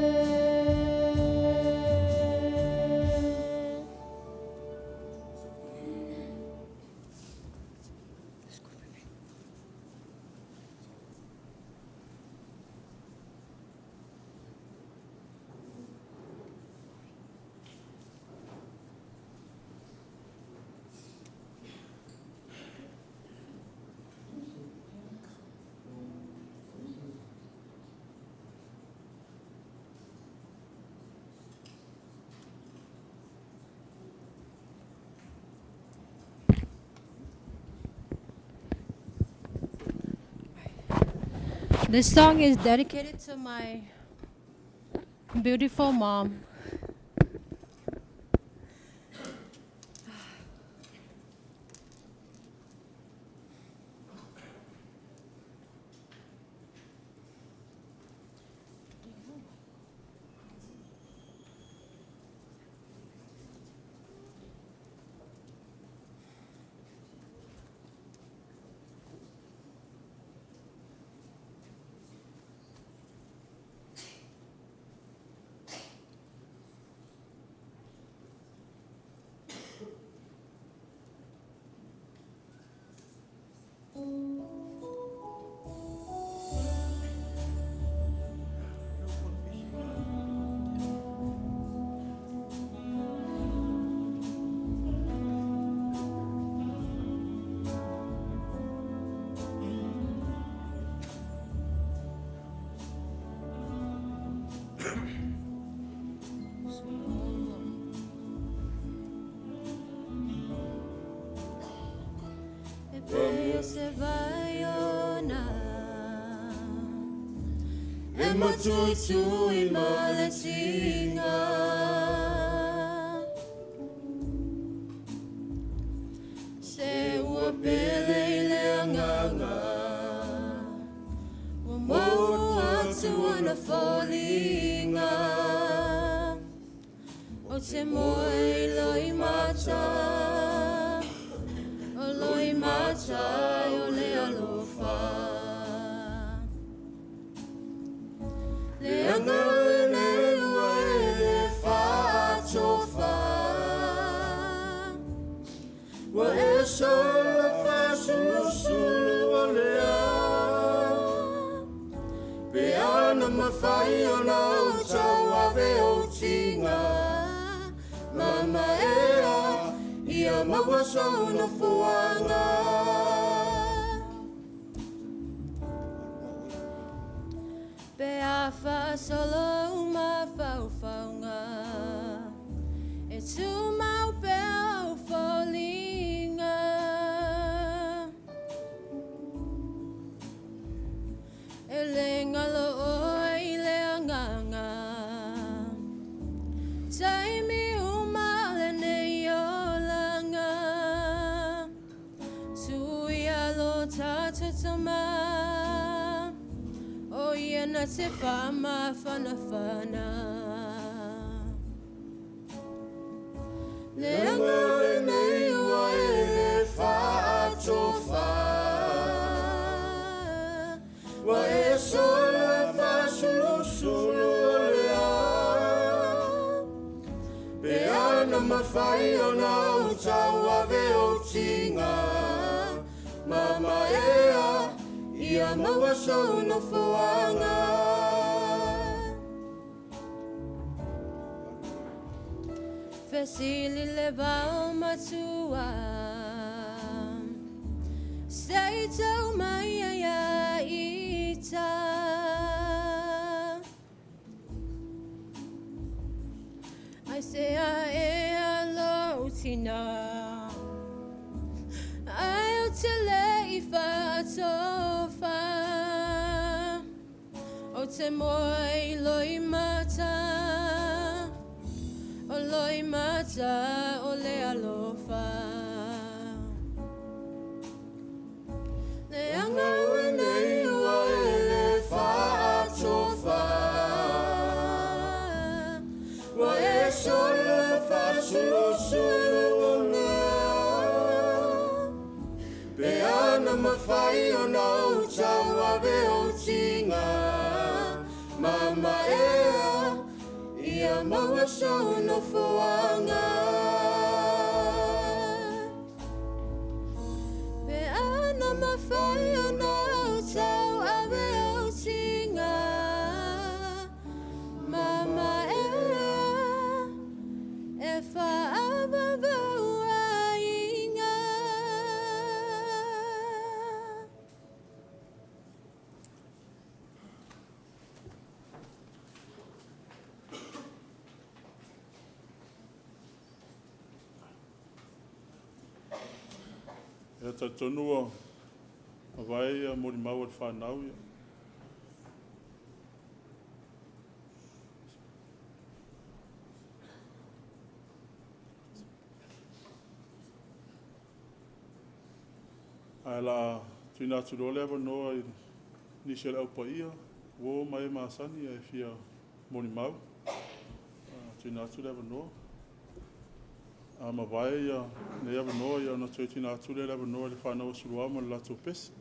This song is dedicated to my beautiful mom. E pe se vai ona E matutu i maletinga Se ua pele i le anganga Ua mau atu ana foliga O te moe i loi mata O loi mata o le alofa Le anga le ua e le whaatofa Ua e sola fa'asulusulu o lea pe ana mafai ona ou tauave ou tiga mama ea ia maua sou nofoaga. Pe a whaasolo ma whauwhaunga E tū mau pe au foliga E le ngalo oe i le anganga Taimi uma le nei olanga Tui alo tātou tama O ia na te whama whana whana Le anga lenei ua e le fa'atofa ua e sola fa'asulusulu o lea pe ana mafai ona ou tauave ou tiga mama ea ia maua sou nofoaga. Fesili le vao matua Se i tau mai ai a ita Ai se a e alo tina Ai o te le i whaatofa O te moe i loi mata O loi mata o le alofa Le anga lenei ua e le fa'atofa ua e sola fa'asulusulu o lea pe ana mafai ona ou tauave ou tiga mama ea ia maua sou nofoaga. Pe ana mawhai ona o tau awe o tinga Mama ea e whaavavau inga. E talitonu ua mavae ia molimau a le fanau ia. Ae o le a tuuina atu loa le avanoa i nisi o le au paia, uo ma e masani ae fia molimau. Tuuina atu le avanoa. A mavae lenei avanoa, ia ona toe tuuina atu lea o le avanoa i le fanau a Suluao ma le latou pese.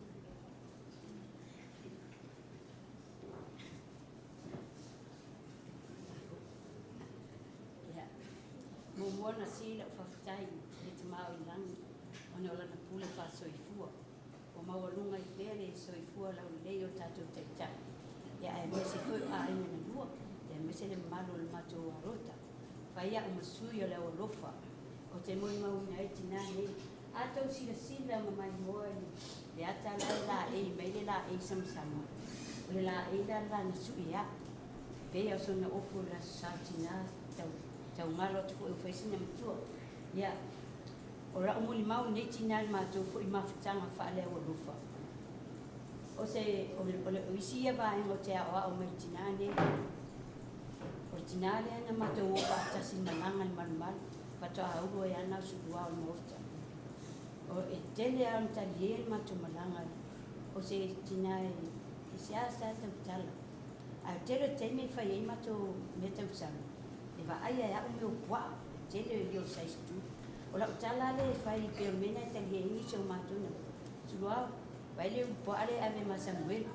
Ia, muamua ona sii lau faafetai i le Tama o i lagi ona o lana pule faasoifua ua maualuga ai pea le soifua laulelei o le tatou Taitai, ia aemaise foi o aiga na lua, aemaise le mamalu o le matou alota. Fai au ma sui o le aualofa ou te molimauina ai tinā nei. A tou silasila ma maimoa i le ata la e laei mai le laei samasama, o le laei la le la na sui e au. Pei lava o sona ofu o le Aso Sa o tinā, tau, taugalo atu foi ua fai sina matua. Ia, o la'u molimau lenei tinā i le matou foi mafutaga faale-aualofa. O se, o, o, o isi ia vaega ou te aoao mai i le tinā nei. O le tinā lea na matou o faatasi i malaga i le malumalu, faatoa ulu ai lava na o Suluao i le maota. O, e tele lava ona talie le matou malaga, o se tinā e, e seasea tautala. Ae o le tele o taimi e fai ai matou mea tausami, e vaaia e au mea o puaa, e tele ia o size 2. O lau tala lea e fai pei o le mea lena e talie ai nisi o matou na Suluao, vaai le ulu puaa lea e ave ma Samuelu.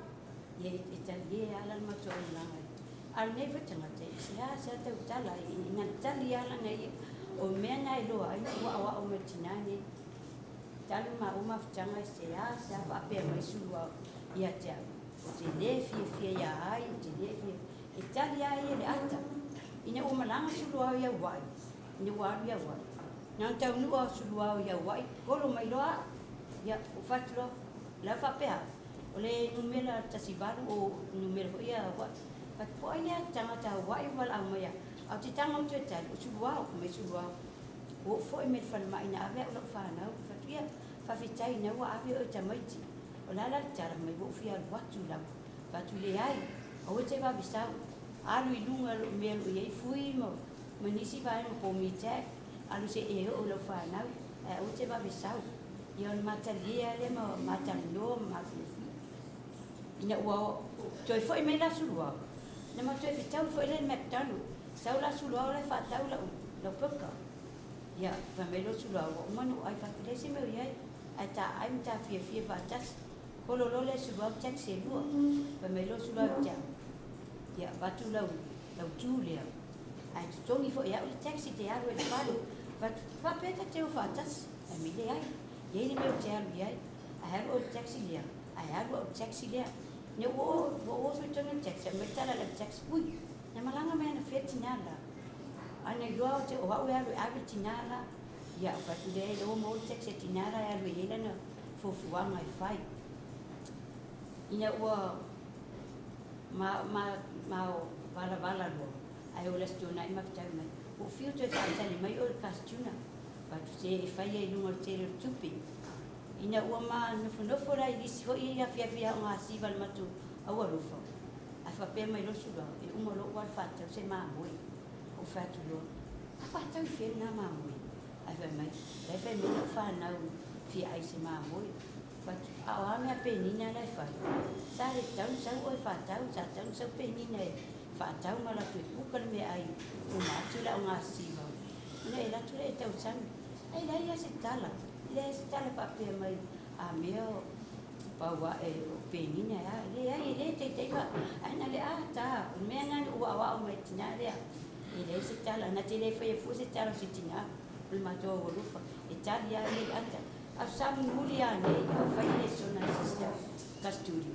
Ia e talie lava la le matou auaunaga. A o lenei foi tagata, e seasea tautala, ina tali lava lana ia. O mea na e iloa ai na ou aoao mai i le tinā lenei. Talu ma maua mafutaga, e seasea faapea mai Suluao ia te au, ou te le fiafia ia ai, ou te le fia... E tali lava ia i le ata. Ina ua malaga Suluao i Aua'i, ina ua alu i Aua'i, na ona taunuu lava o Suluao i Aua'i, kolo mai loa au. Ia, ou fai atu loa, o le a faapea au? O le numera 18 o numera foi ia Hawaii. Fai atu, po o ai lea tagata Hawaii ua valaau mai au. Ae ou te tago atu e tali, o Suluao, fai mai Suluao. Ua ou foi mai le falemai na ave au i lau fanau. Fai atu, ia, faafetai na ua ave oe i tamaiti. O le a la le tala mai, ua ou fia alu atu lava. Fai atu, leai, aua e te vave sau. Alu i luga lou mea o lo o i ai Fui ma, ma nisi vaega po o Mitac, alu se i e oo i lau fanau, ae aua e te vave sau. Ia ona ma talie lava lea ma ma talanoa ma mafiafia. Ina ua toe foi mai la Suluao, na ma toe fetaui foi lea i le McDonald. Sau la Suluao la e faatau lau, lau burger. Ia, fai mai loa Suluao, ua uma ona ou ai fai atu, leai se mea o i ai, ae ta ai ma ta fiafia faatasi. Kolo loa lea e Suluao taxi e lua. Fai mai loa Suluao ia te au, ia, avatu lau, lau tu lea, ae totogi foi e au le taxi e te alu ai i le fale. Fai atu, faapea ta te o faatasi. Fai mai, leai, e i ai le mea ou te alu i ai, ae alu oe i le taxi lea, ae alu au i le taxi lea. Ina ua o, ua ou oso i totonu o le taxi, aumai le tala i lau taxi, ui, na malaga mai anafea le tina la. Ae na iloa ou te, o au e alu e ave le tina la. Ia, ou fai atu, leai, o lea ua maua le taxi a tina la e alu e i ai lana fuafuaga e fai. Ina ua ma, ma, ma valavala loa, ae o le Aso Toonai mafuta mai, ua ou fiu toe faatali mai oe i le kasituna. Fai atu, se e fai ai i luga o le tele o le tupe. Ina ua ma nofonofo la i lisi foi ia afiafi aogasiva i le matou aualofa, ae faapea mai loa Suluao, e uma loa ua alu faatau se mamoe. Ou fai atu loa, a faatau i fea lena mamoe? Ae fai mai, la e fai mai lau fanau fia ai i se mamoe. Fai atu, a o a mea penina la e fai? Sa le tatau ona sau oe faatau, sa tatau ona sau penina e faatau ma latou e kuka le meaai uma atu le aogasiva. Ona e alu atu lea e tausami, ae leai lava se tala, leai se tala faapea mai a mea o pau ae o penina e a, leai e le taitai fa, ae na le ata, o le mea lena na ou aoao mai i le tina lea, e leai se tala, na te le faia fua se tala o se tina, o le matou aualofa, e tali lava ia i ata. A o sa mulimuli lava nei, a o fai le sona sister custody,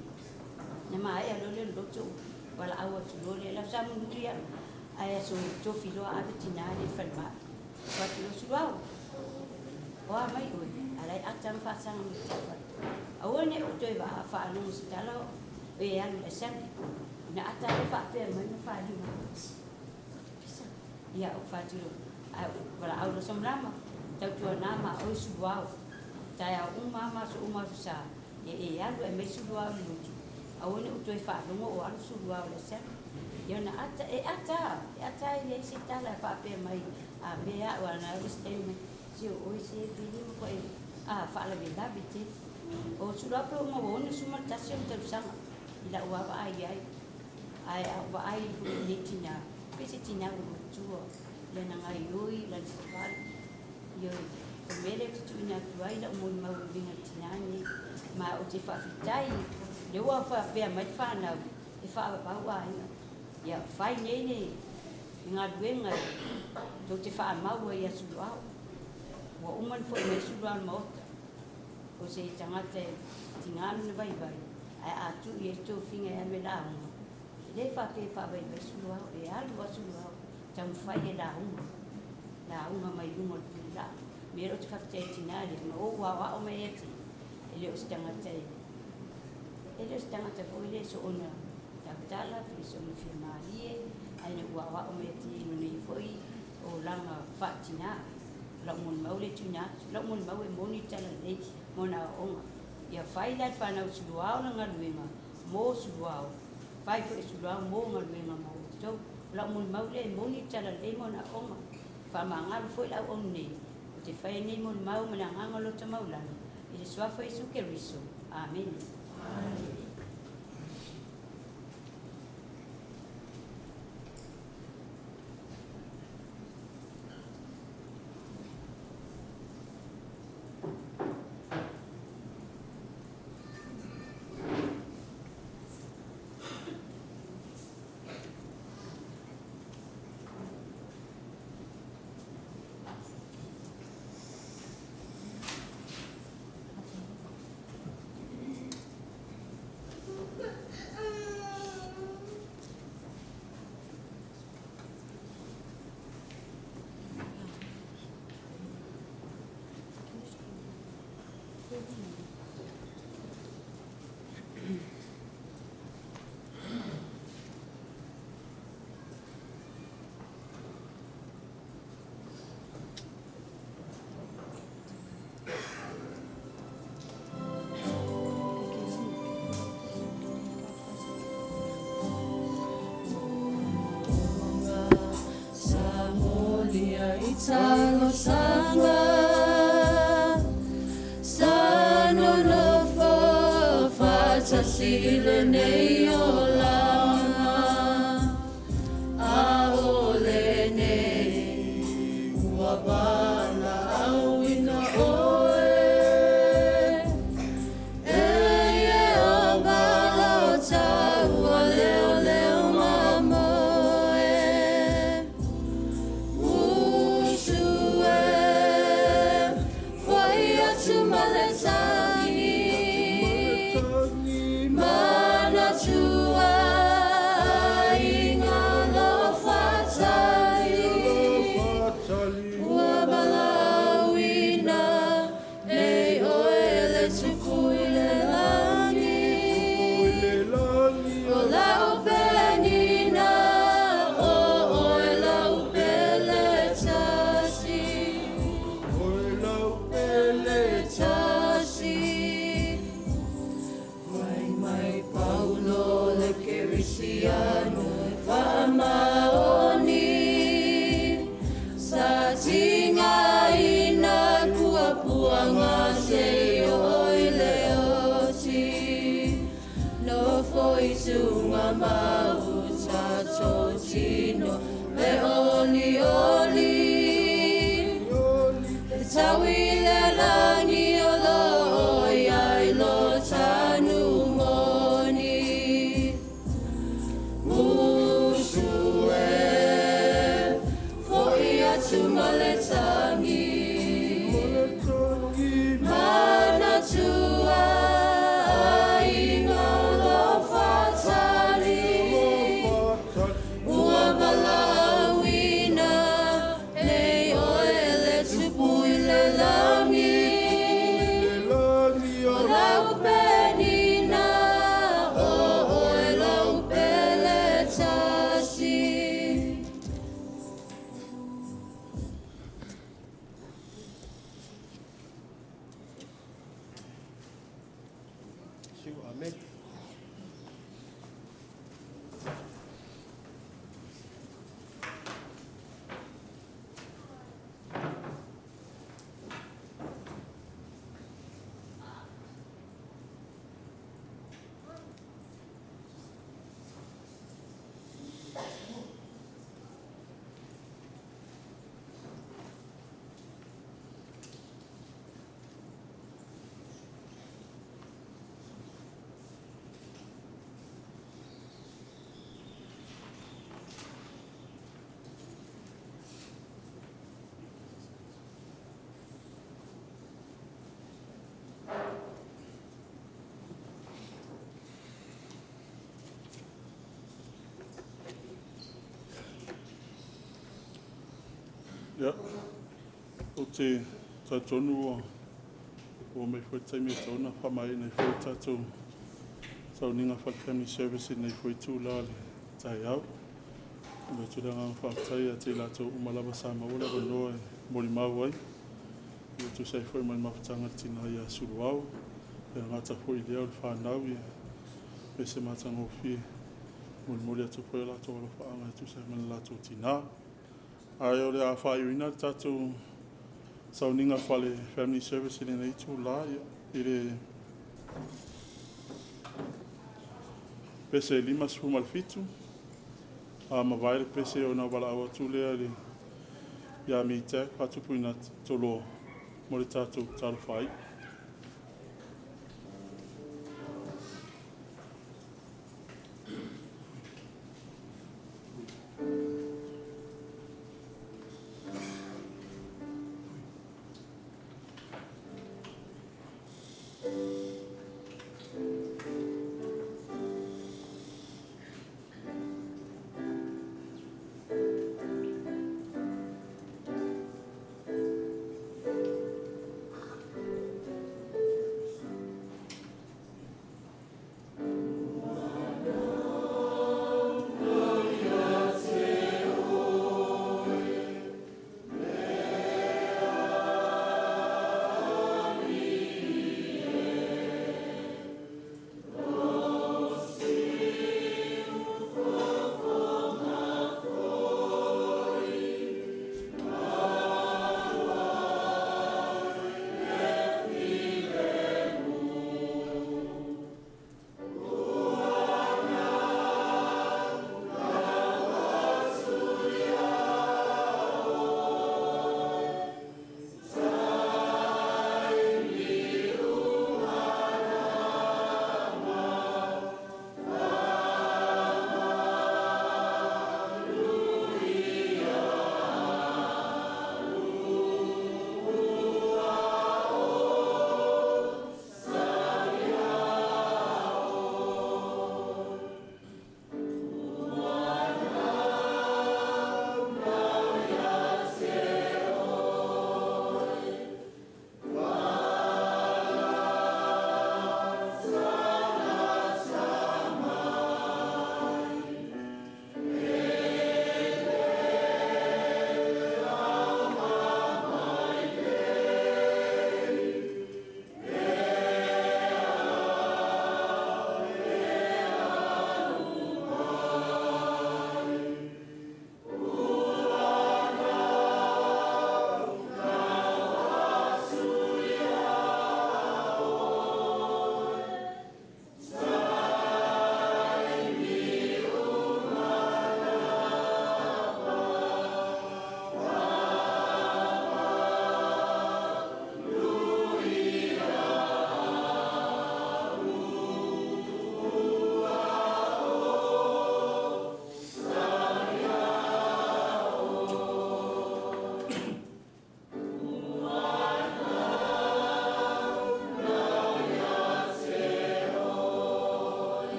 na maea loa lea o le loto, valaau atu loa lea, la sa mulimuli lava, ae aso tofi loa ave tina lea i le falemai. Fai atu loa Suluao, o a mai oe, a la e ata ma faasaga mai te au fale. Aua ne i ou toe faalogo i se tala o e alu i le assembly. Ona ata lea faapea mai ma faliu mai. Pisa. Ia, ou fai atu loa, ae ou valaau loa Samalama, tautuana ma oe Suluao. Taeao uma lava ma aso uma aso sa, ia e alu e aumai Suluao i le lotu. Aua ne i ou toe faalogo o alu Suluao i le assembly. Ia ona ata, e ata, e ata e leai se tala e faapea mai, a mea au a na alu se taimi mai, se o oe se pili ma koe, a faalavelave tele. O Suluao pe ua maua 61 ona tausaga i la'u lava vaai ai, ae a ou vaai foi i lenei tinā, pei se tinā ua matua i lana gaioi, lana savali. Ioe, o le mea lea ou te tuuina atu ai la'u molimau e uiga i le tinā lenei, ma ou te faafetai lea ua faapea mai le fanau e faavavau aiga. Ia fai nei le galuega tou te faamau ai ia Suluao. Ua uma ona fo'i mai Suluao i le maota, o se tagata e tiga lona vaivai, ae a tuu i ai le tofiga e alu e lauga, e le faapea e faavaivai Suluao, e alu lava Suluao taumafai e lauga, lauga mai luga o le pululaa. O le mea lea ou te faafetai ai i le tinā lea, na ou aoao mai ia te ia, e le o se tagata e e le o se tagata foi lea e soona tautala pe soona fia malie, ae na ou aoao mai ia te ia i lona ia foi olaga faatinā. O lau molimau lea e tuuina atu. O lau molimau e moni le tala lelei ma ona aoaoga. Ia fai la e le fanau a Suluao le galuega mo Suluao, fai foi e Suluao mo galuega mo outou. O lau molimau lea e moni le tala lelei ma ona aoaoga. Faamagalo foi le auauna nei, ou te faia nei molimau ma le agaga loto maualalo i le Suafa o Iesu Keriso. Amene. Sa molia i talosaga Sa nonofo faatasi i lenei olaga A o lenei ua valaauina oe E Ieova lo taua leoleo mamoe Usu e fo'i atu ma le tagi Manatua aiga alofa tali Ua valaauina nei oe e le Tupu i le lagi O lau penina o oe lau pele tasi Tasi Mai mai Paulo le Kerisiano e faamaoni Sa tigaina puapuaga seia oo i le oti Nofo i tugamau tatou tino le olioli E tau i le lagi o loo i ai lo tanu moni Usu e fo'i atu ma le tagi Manatua aiga alofa tali Ua valaauina nei oe e le Tupu i le lagi O lau penina o oe lau pele tasi. Siu, amen. Ia, ou te talitonu ua oo mai foi le taimi e tatau ona faamaeaina ai foi le tatou sauniga faale-Family Service i lenei foi itula o le taeao. E momoli atu le agaga faafetai ia te i latou uma lava sa maua le avanoa e molimau ai, e tusa ai foi ma le mafutaga a le tina ia Suluao. E le gata foi i lea o le fanau, e ese le matagofie, e molimoli atu foi o latou alofaaga e tusa ai ma le latou tina. Ae o le a faaiuina le tatou sauniga faale-Family Service i lenei itula i le pese 57. A mavae le pese ona valaau atu lea ia Mitac Faatupuina Toloa mo le tatou tatalo faaiu.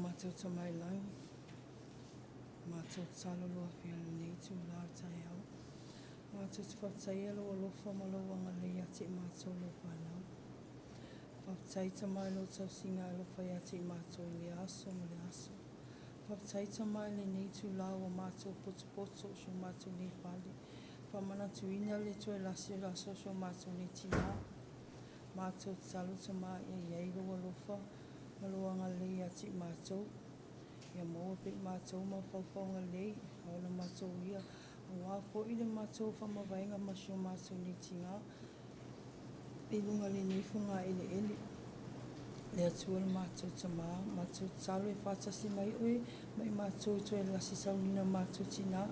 matou Tama i Lagi, matou tatalo lou Afio i lenei itula o le taeao. Matou te faafetaia Lou alofa ma Lou agalelei ia te i matou Lau fanau. Faafetai Tama i Lou tausiga alofa ia te i matou i lea aso ma lea aso. Faafetai Tama i lenei itula ua matou potopoto i si o matou nei fale, faamanatuina le toe lasi o le aso o si o matou nei tinā. Matou tatalo Tama ia i ai Lou alofa ma Lou agalelei ia te i matou, ia maua pea i matou mafaufauga lelei a ona matou uia, aua foi le matou faamavaega ma si o matou nei tinā i luga o lenei fogaeleele. Le Atua le matou Tamā, matou tatalo e faatasi mai Oe ma i matou i toe lasi sauniga o matou tinā,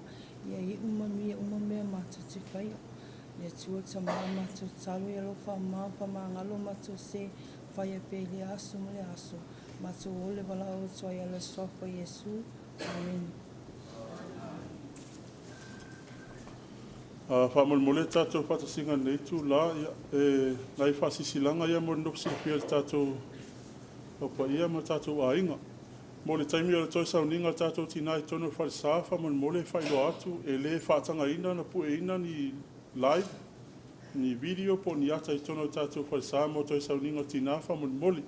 ia iu manuia uma mea matou te faia. Le Atua le Tamā, matou tatalo ia alofa ma faamagalo matou sē faia pea i lea aso ma lea aso, matou ola e valaau atu ai e ala i le Suafa o Iesu. Amene. Faamolemole tatou faatasiga i lenei itula, ia, e nai faasilasilaga ia mo le nofo silafia e le tatou paia ma tatou aiga. Mo le taimi o le toe sauniga o le tatou tina i totonu o le falesa, faamolemole e faailoa atu, e le faatagaina ona pueina ni live, ni video po o ni ata i totonu o le tatou falesa mo toe sauniga o tina faamolemole.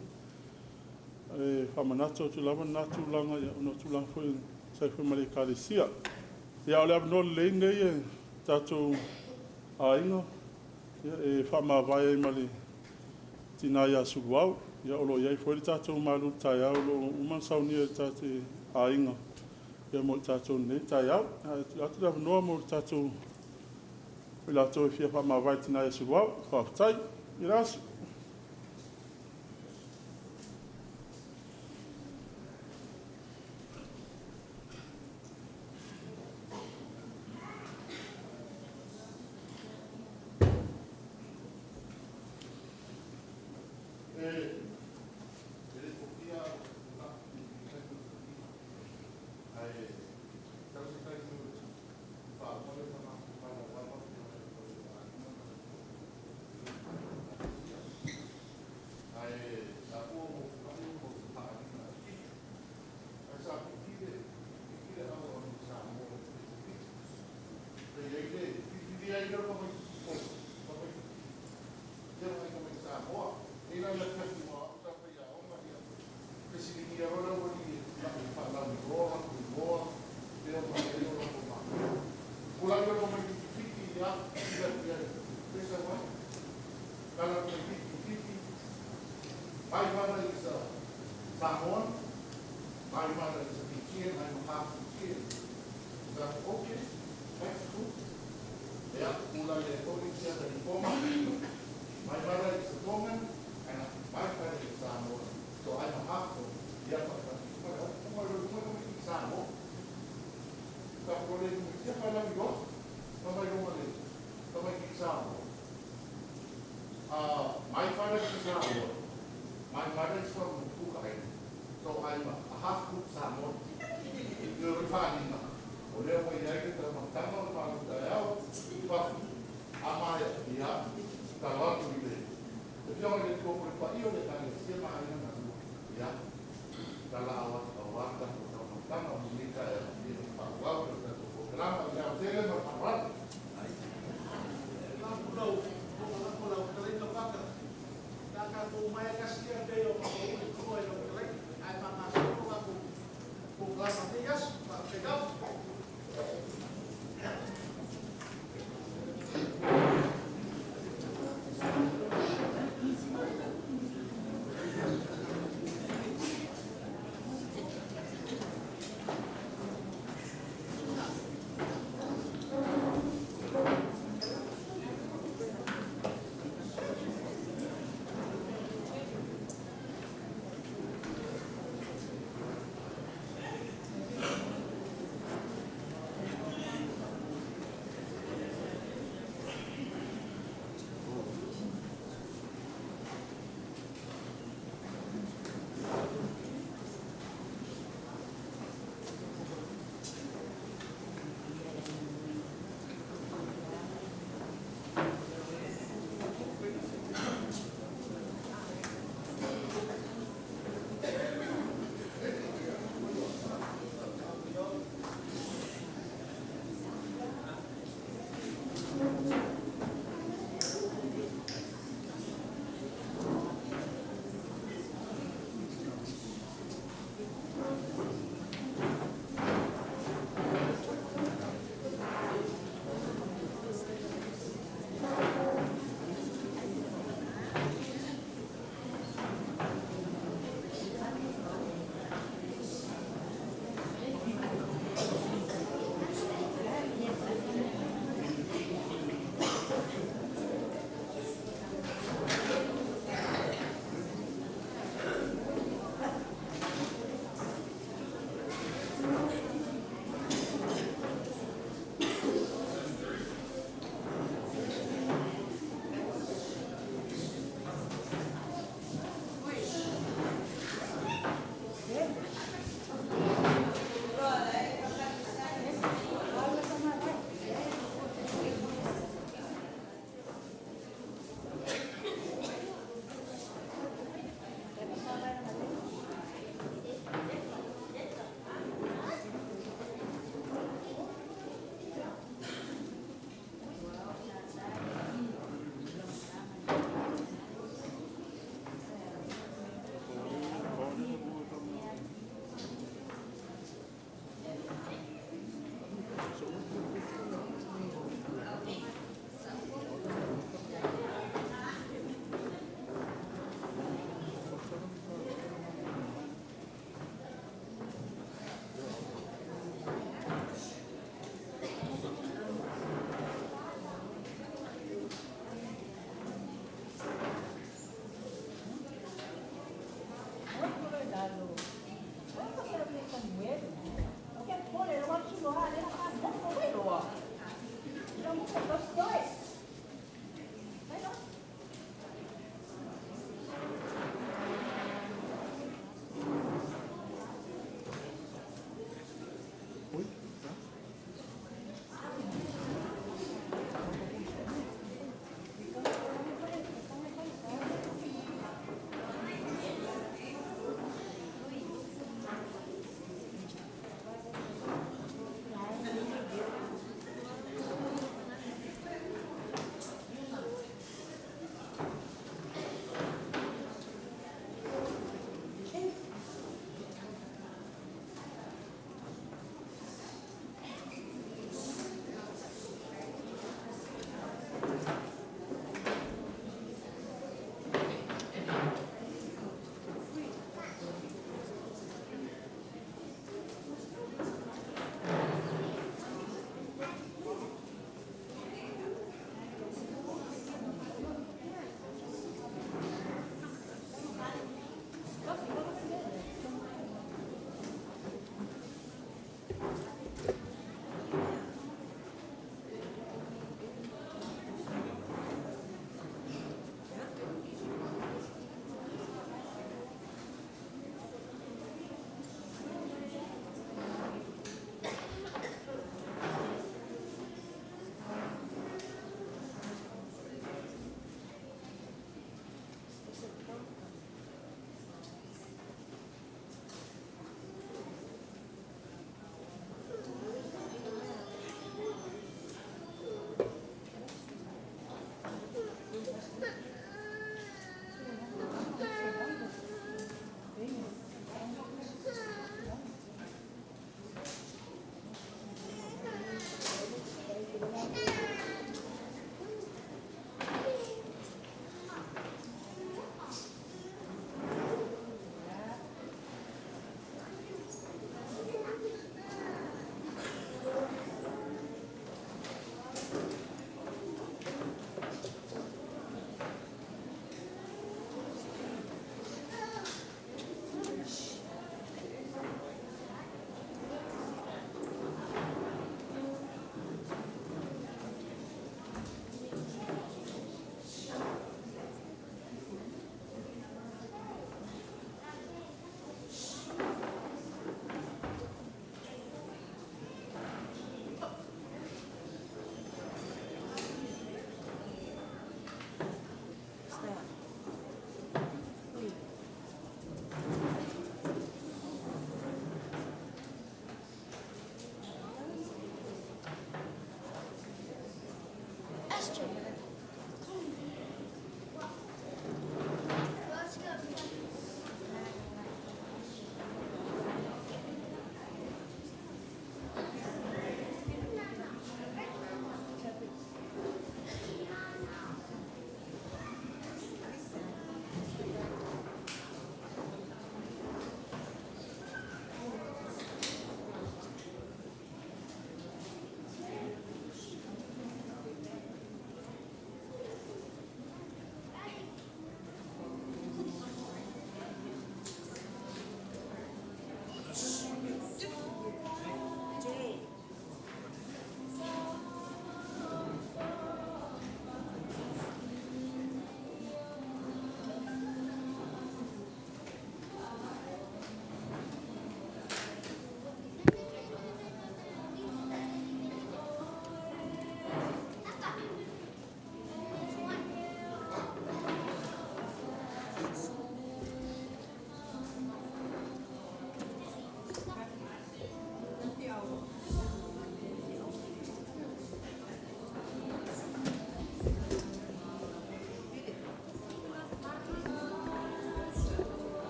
E faamanatu atu lava lena tulaga, ona o tulaga foi e tusa ai foi ma le Ekalesia. Ia, a o le avanoa lelei lenei e tatou aiga e faamavae ai ma le tina ia Suluau. Ia, o lo o i ai foi le tatou malutaeao o lo o uma ona saunia e le tatou aiga mo i tatou i lenei taeao. Ae tuu atu le avanoa mo le tatou i latou e fia faamavae i le tina ia Suluau. Faafetai. Ia le aso.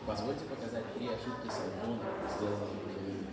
Позвольте показать три ошибки с айфона, сделанные пожилыми.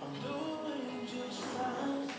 I'm doing just fine.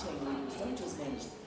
chain leaders don't just manage.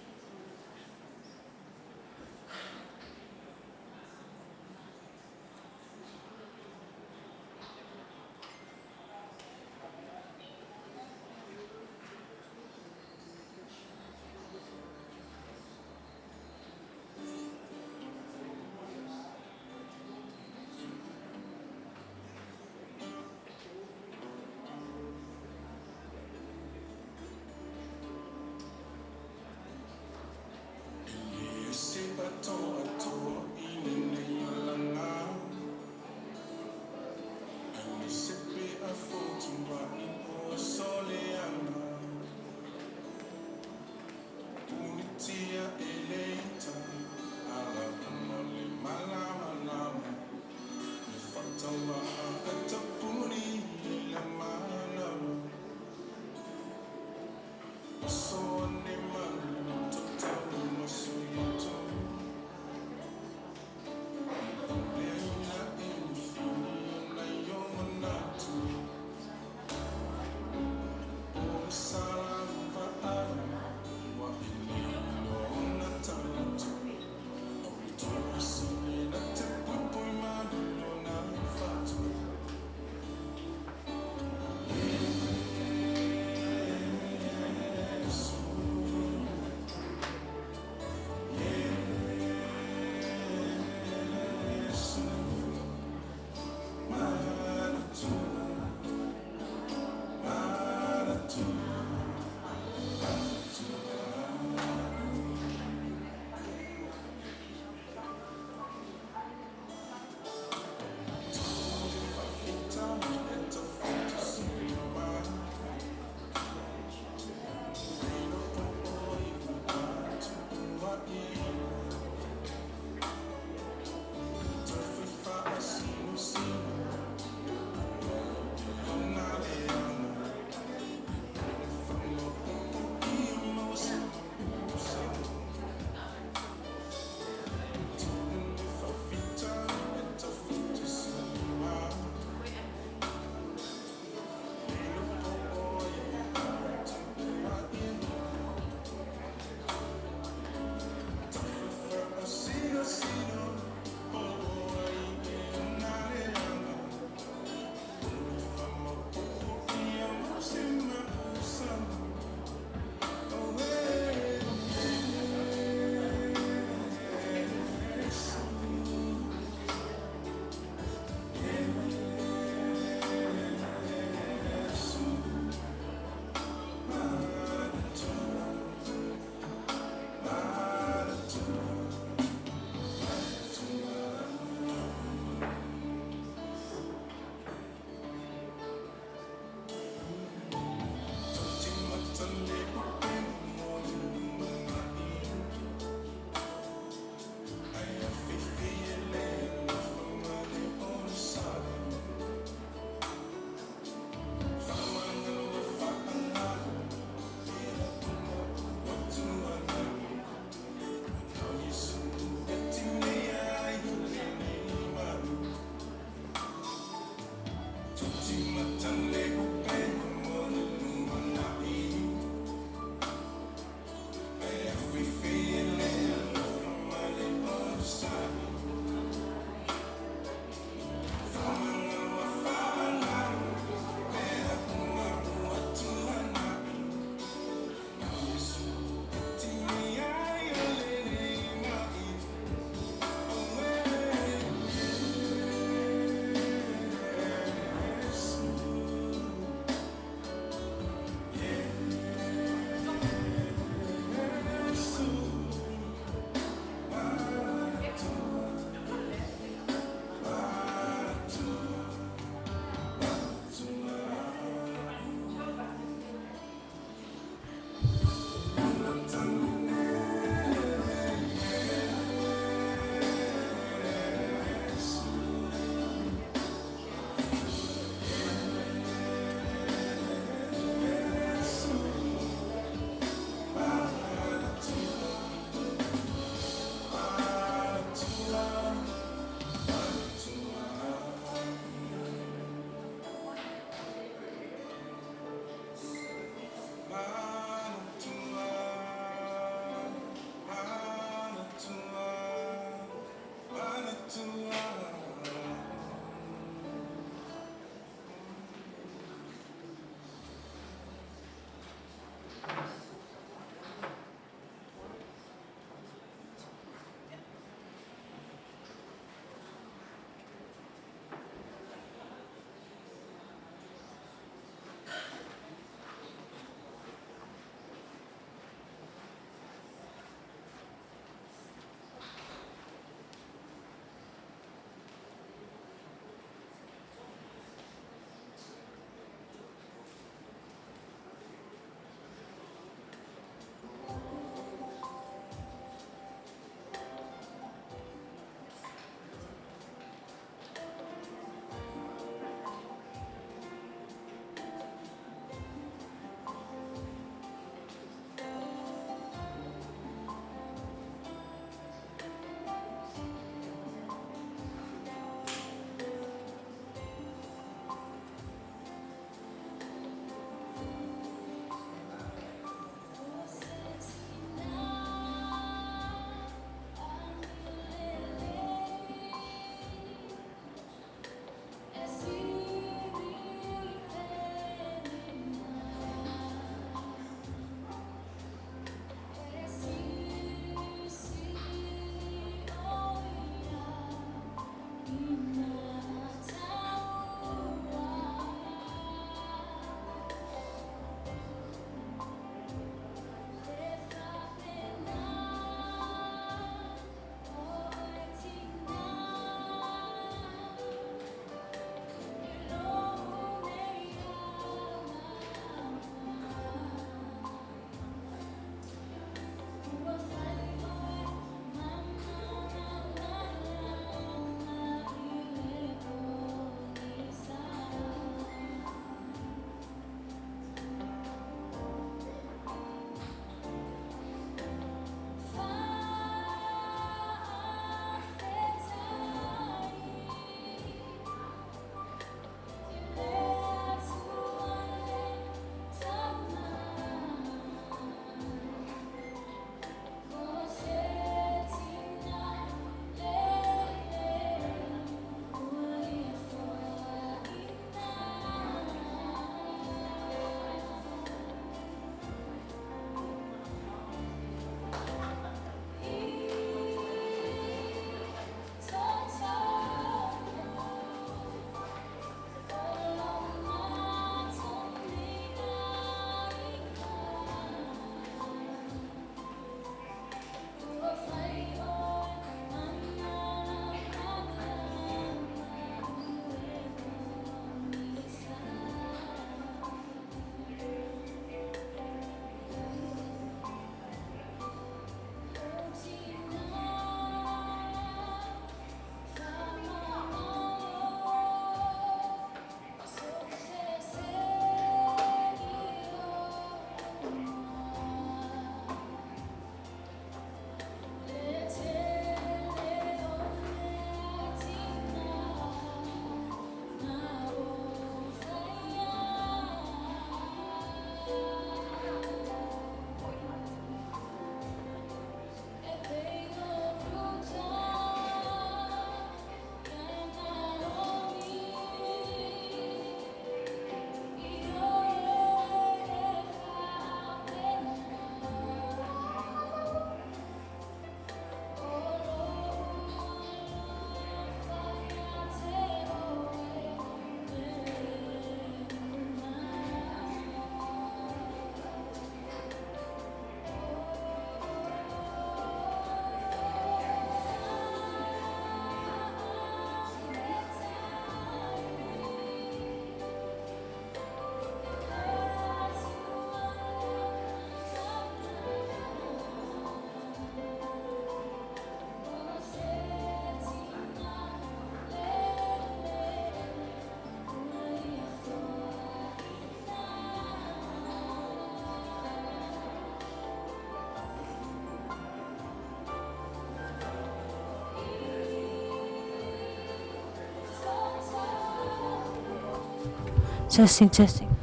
Testing, testing.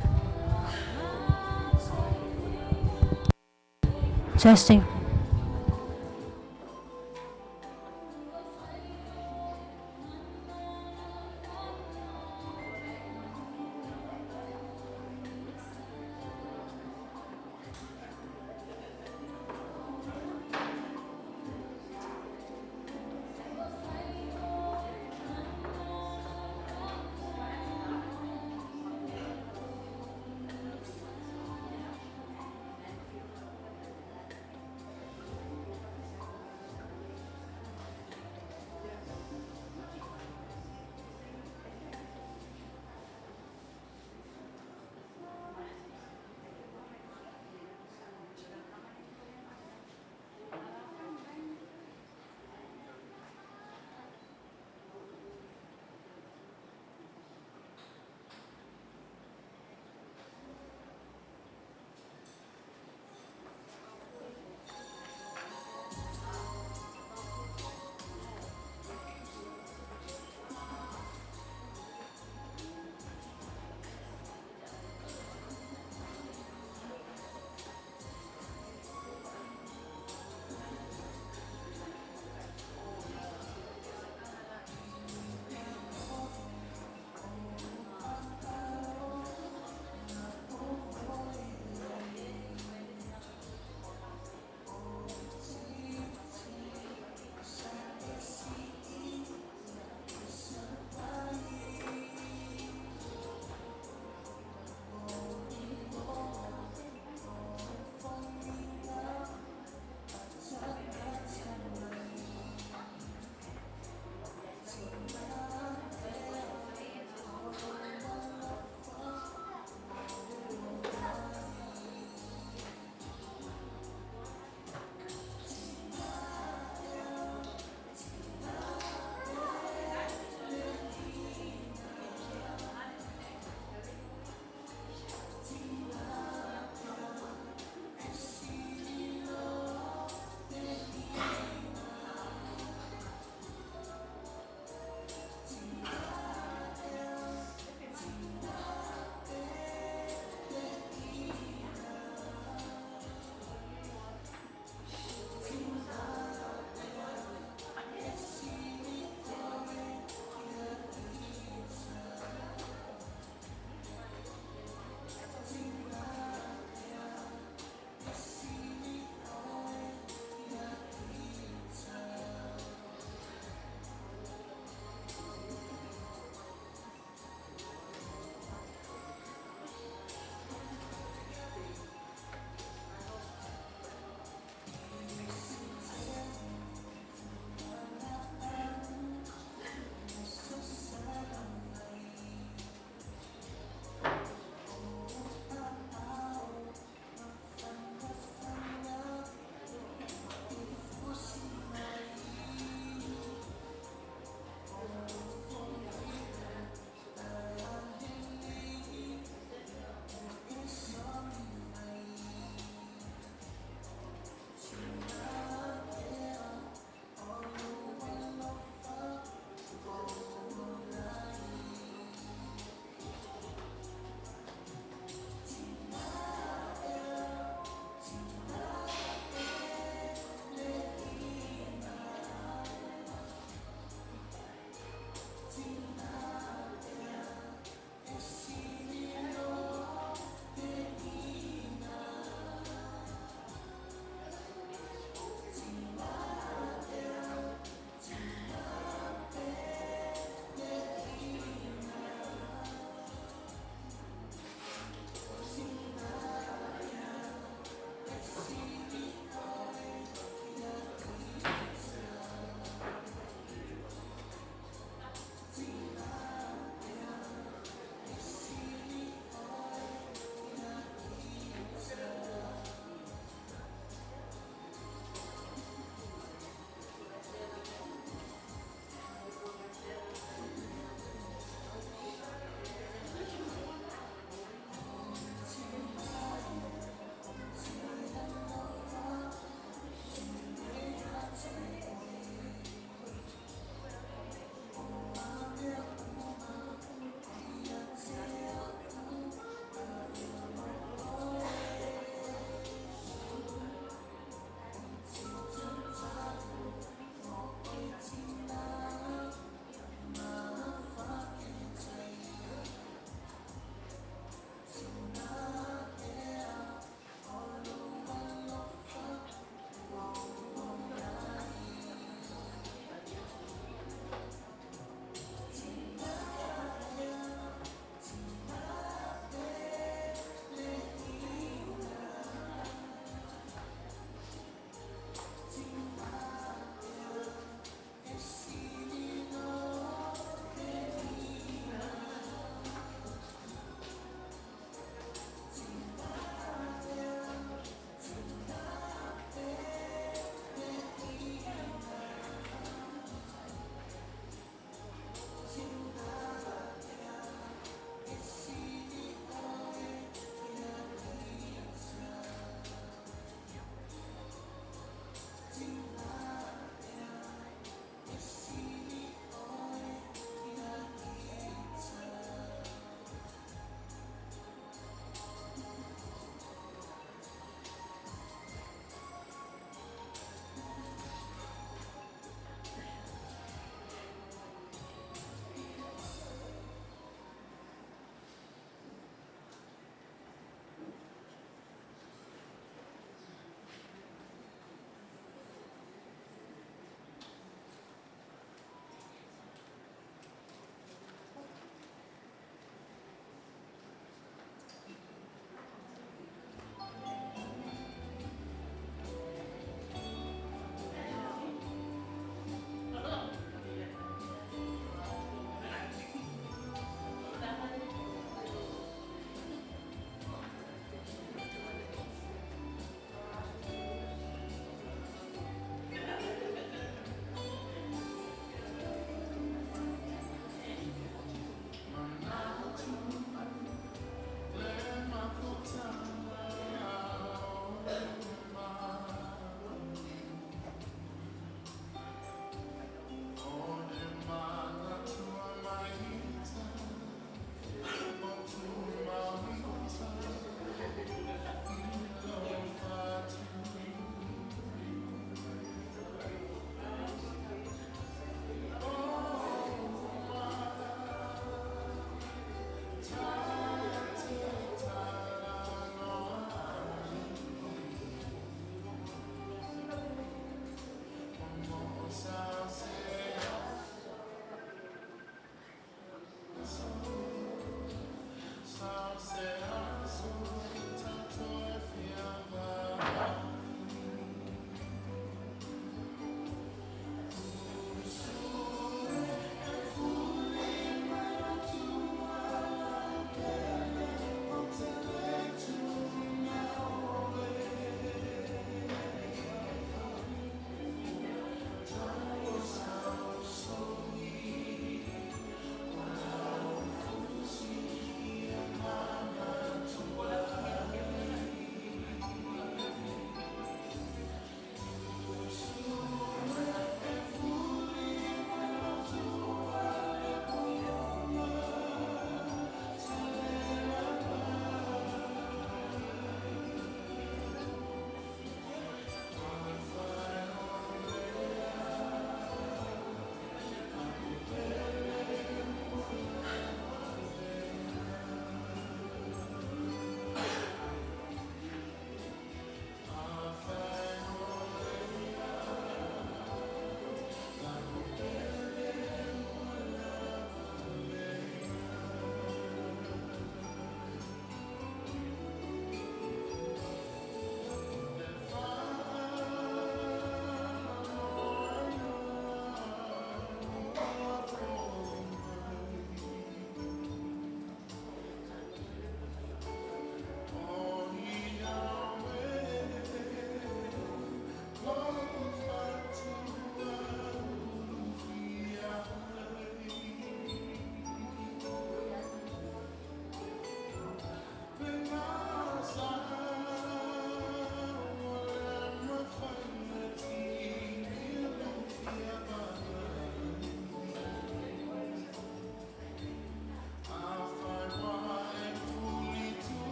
Testing.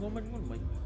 Saunoa mai luga o le mic.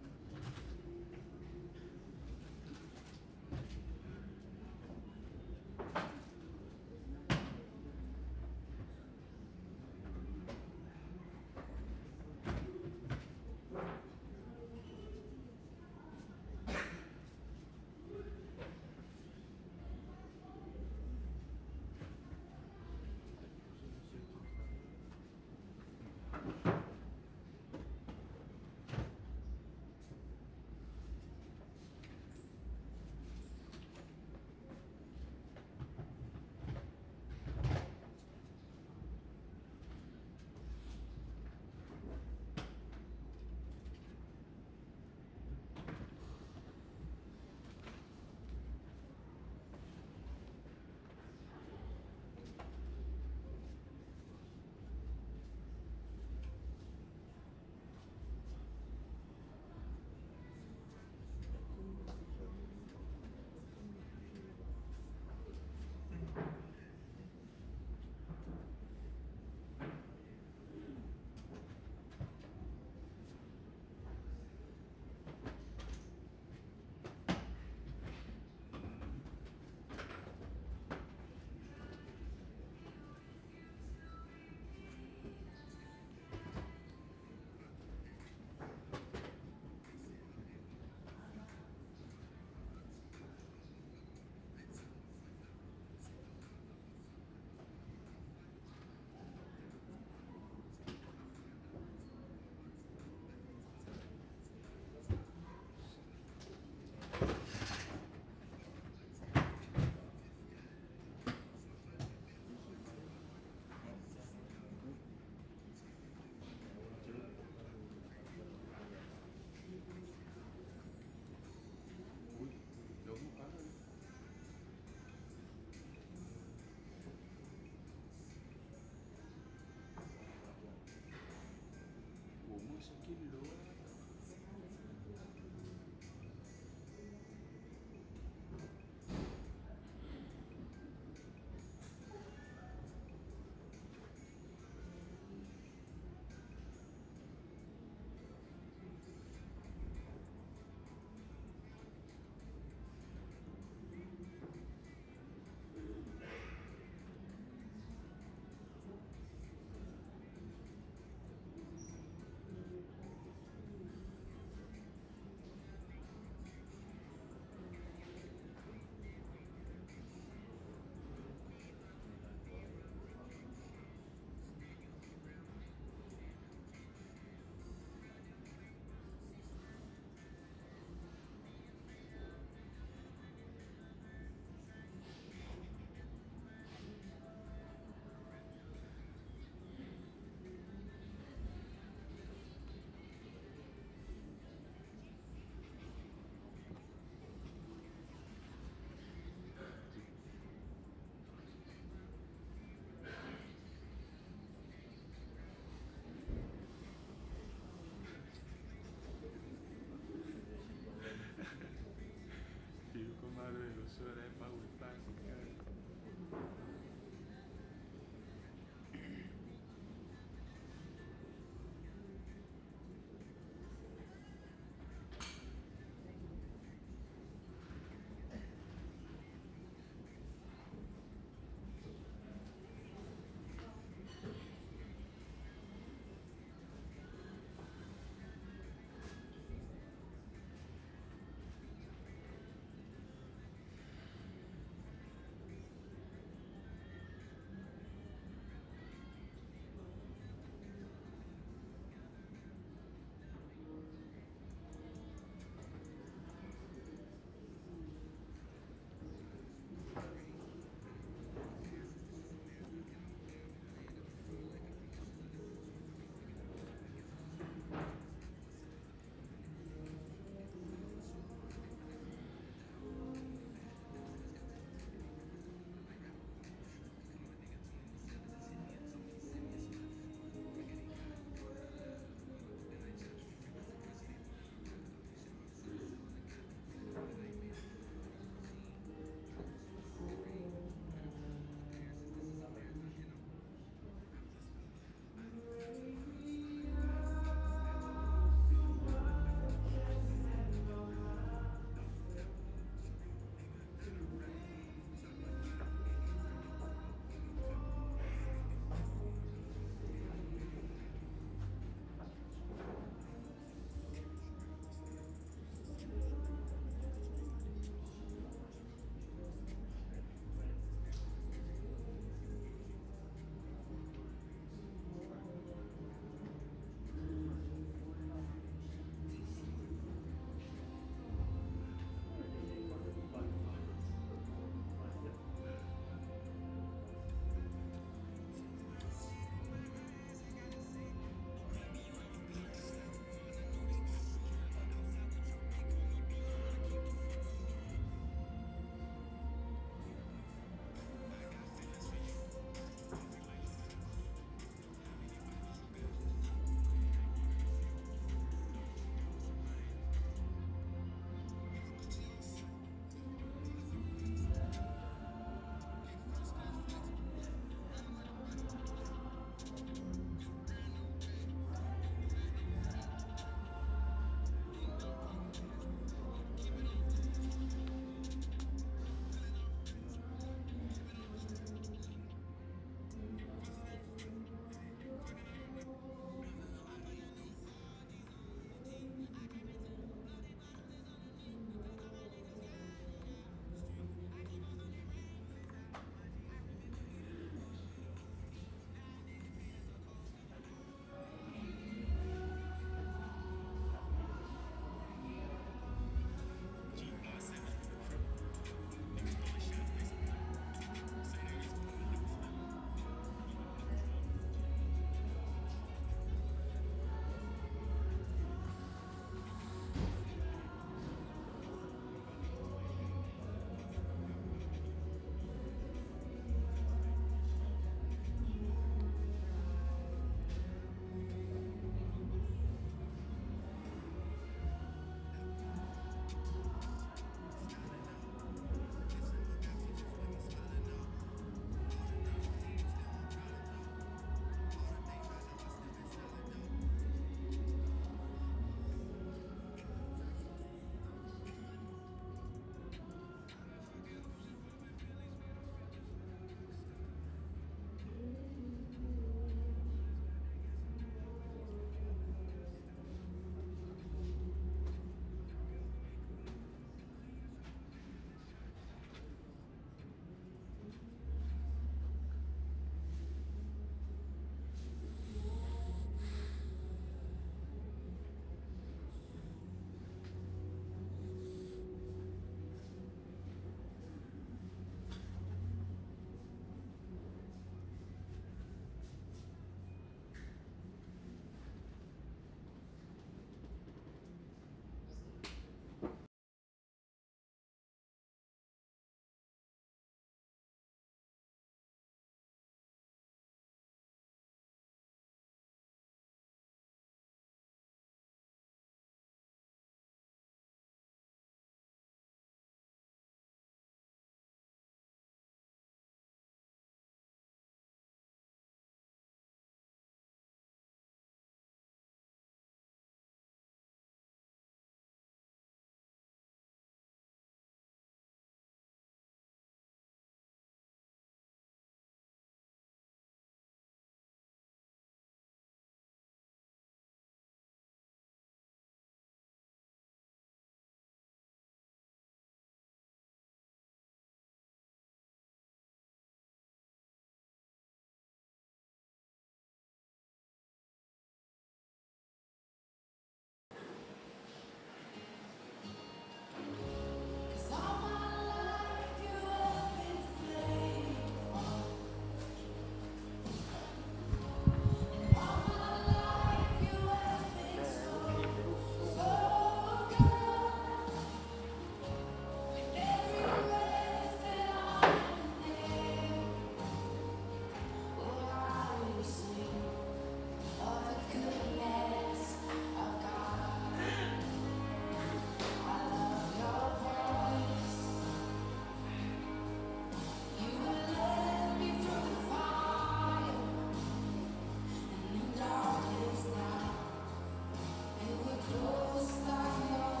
Close thy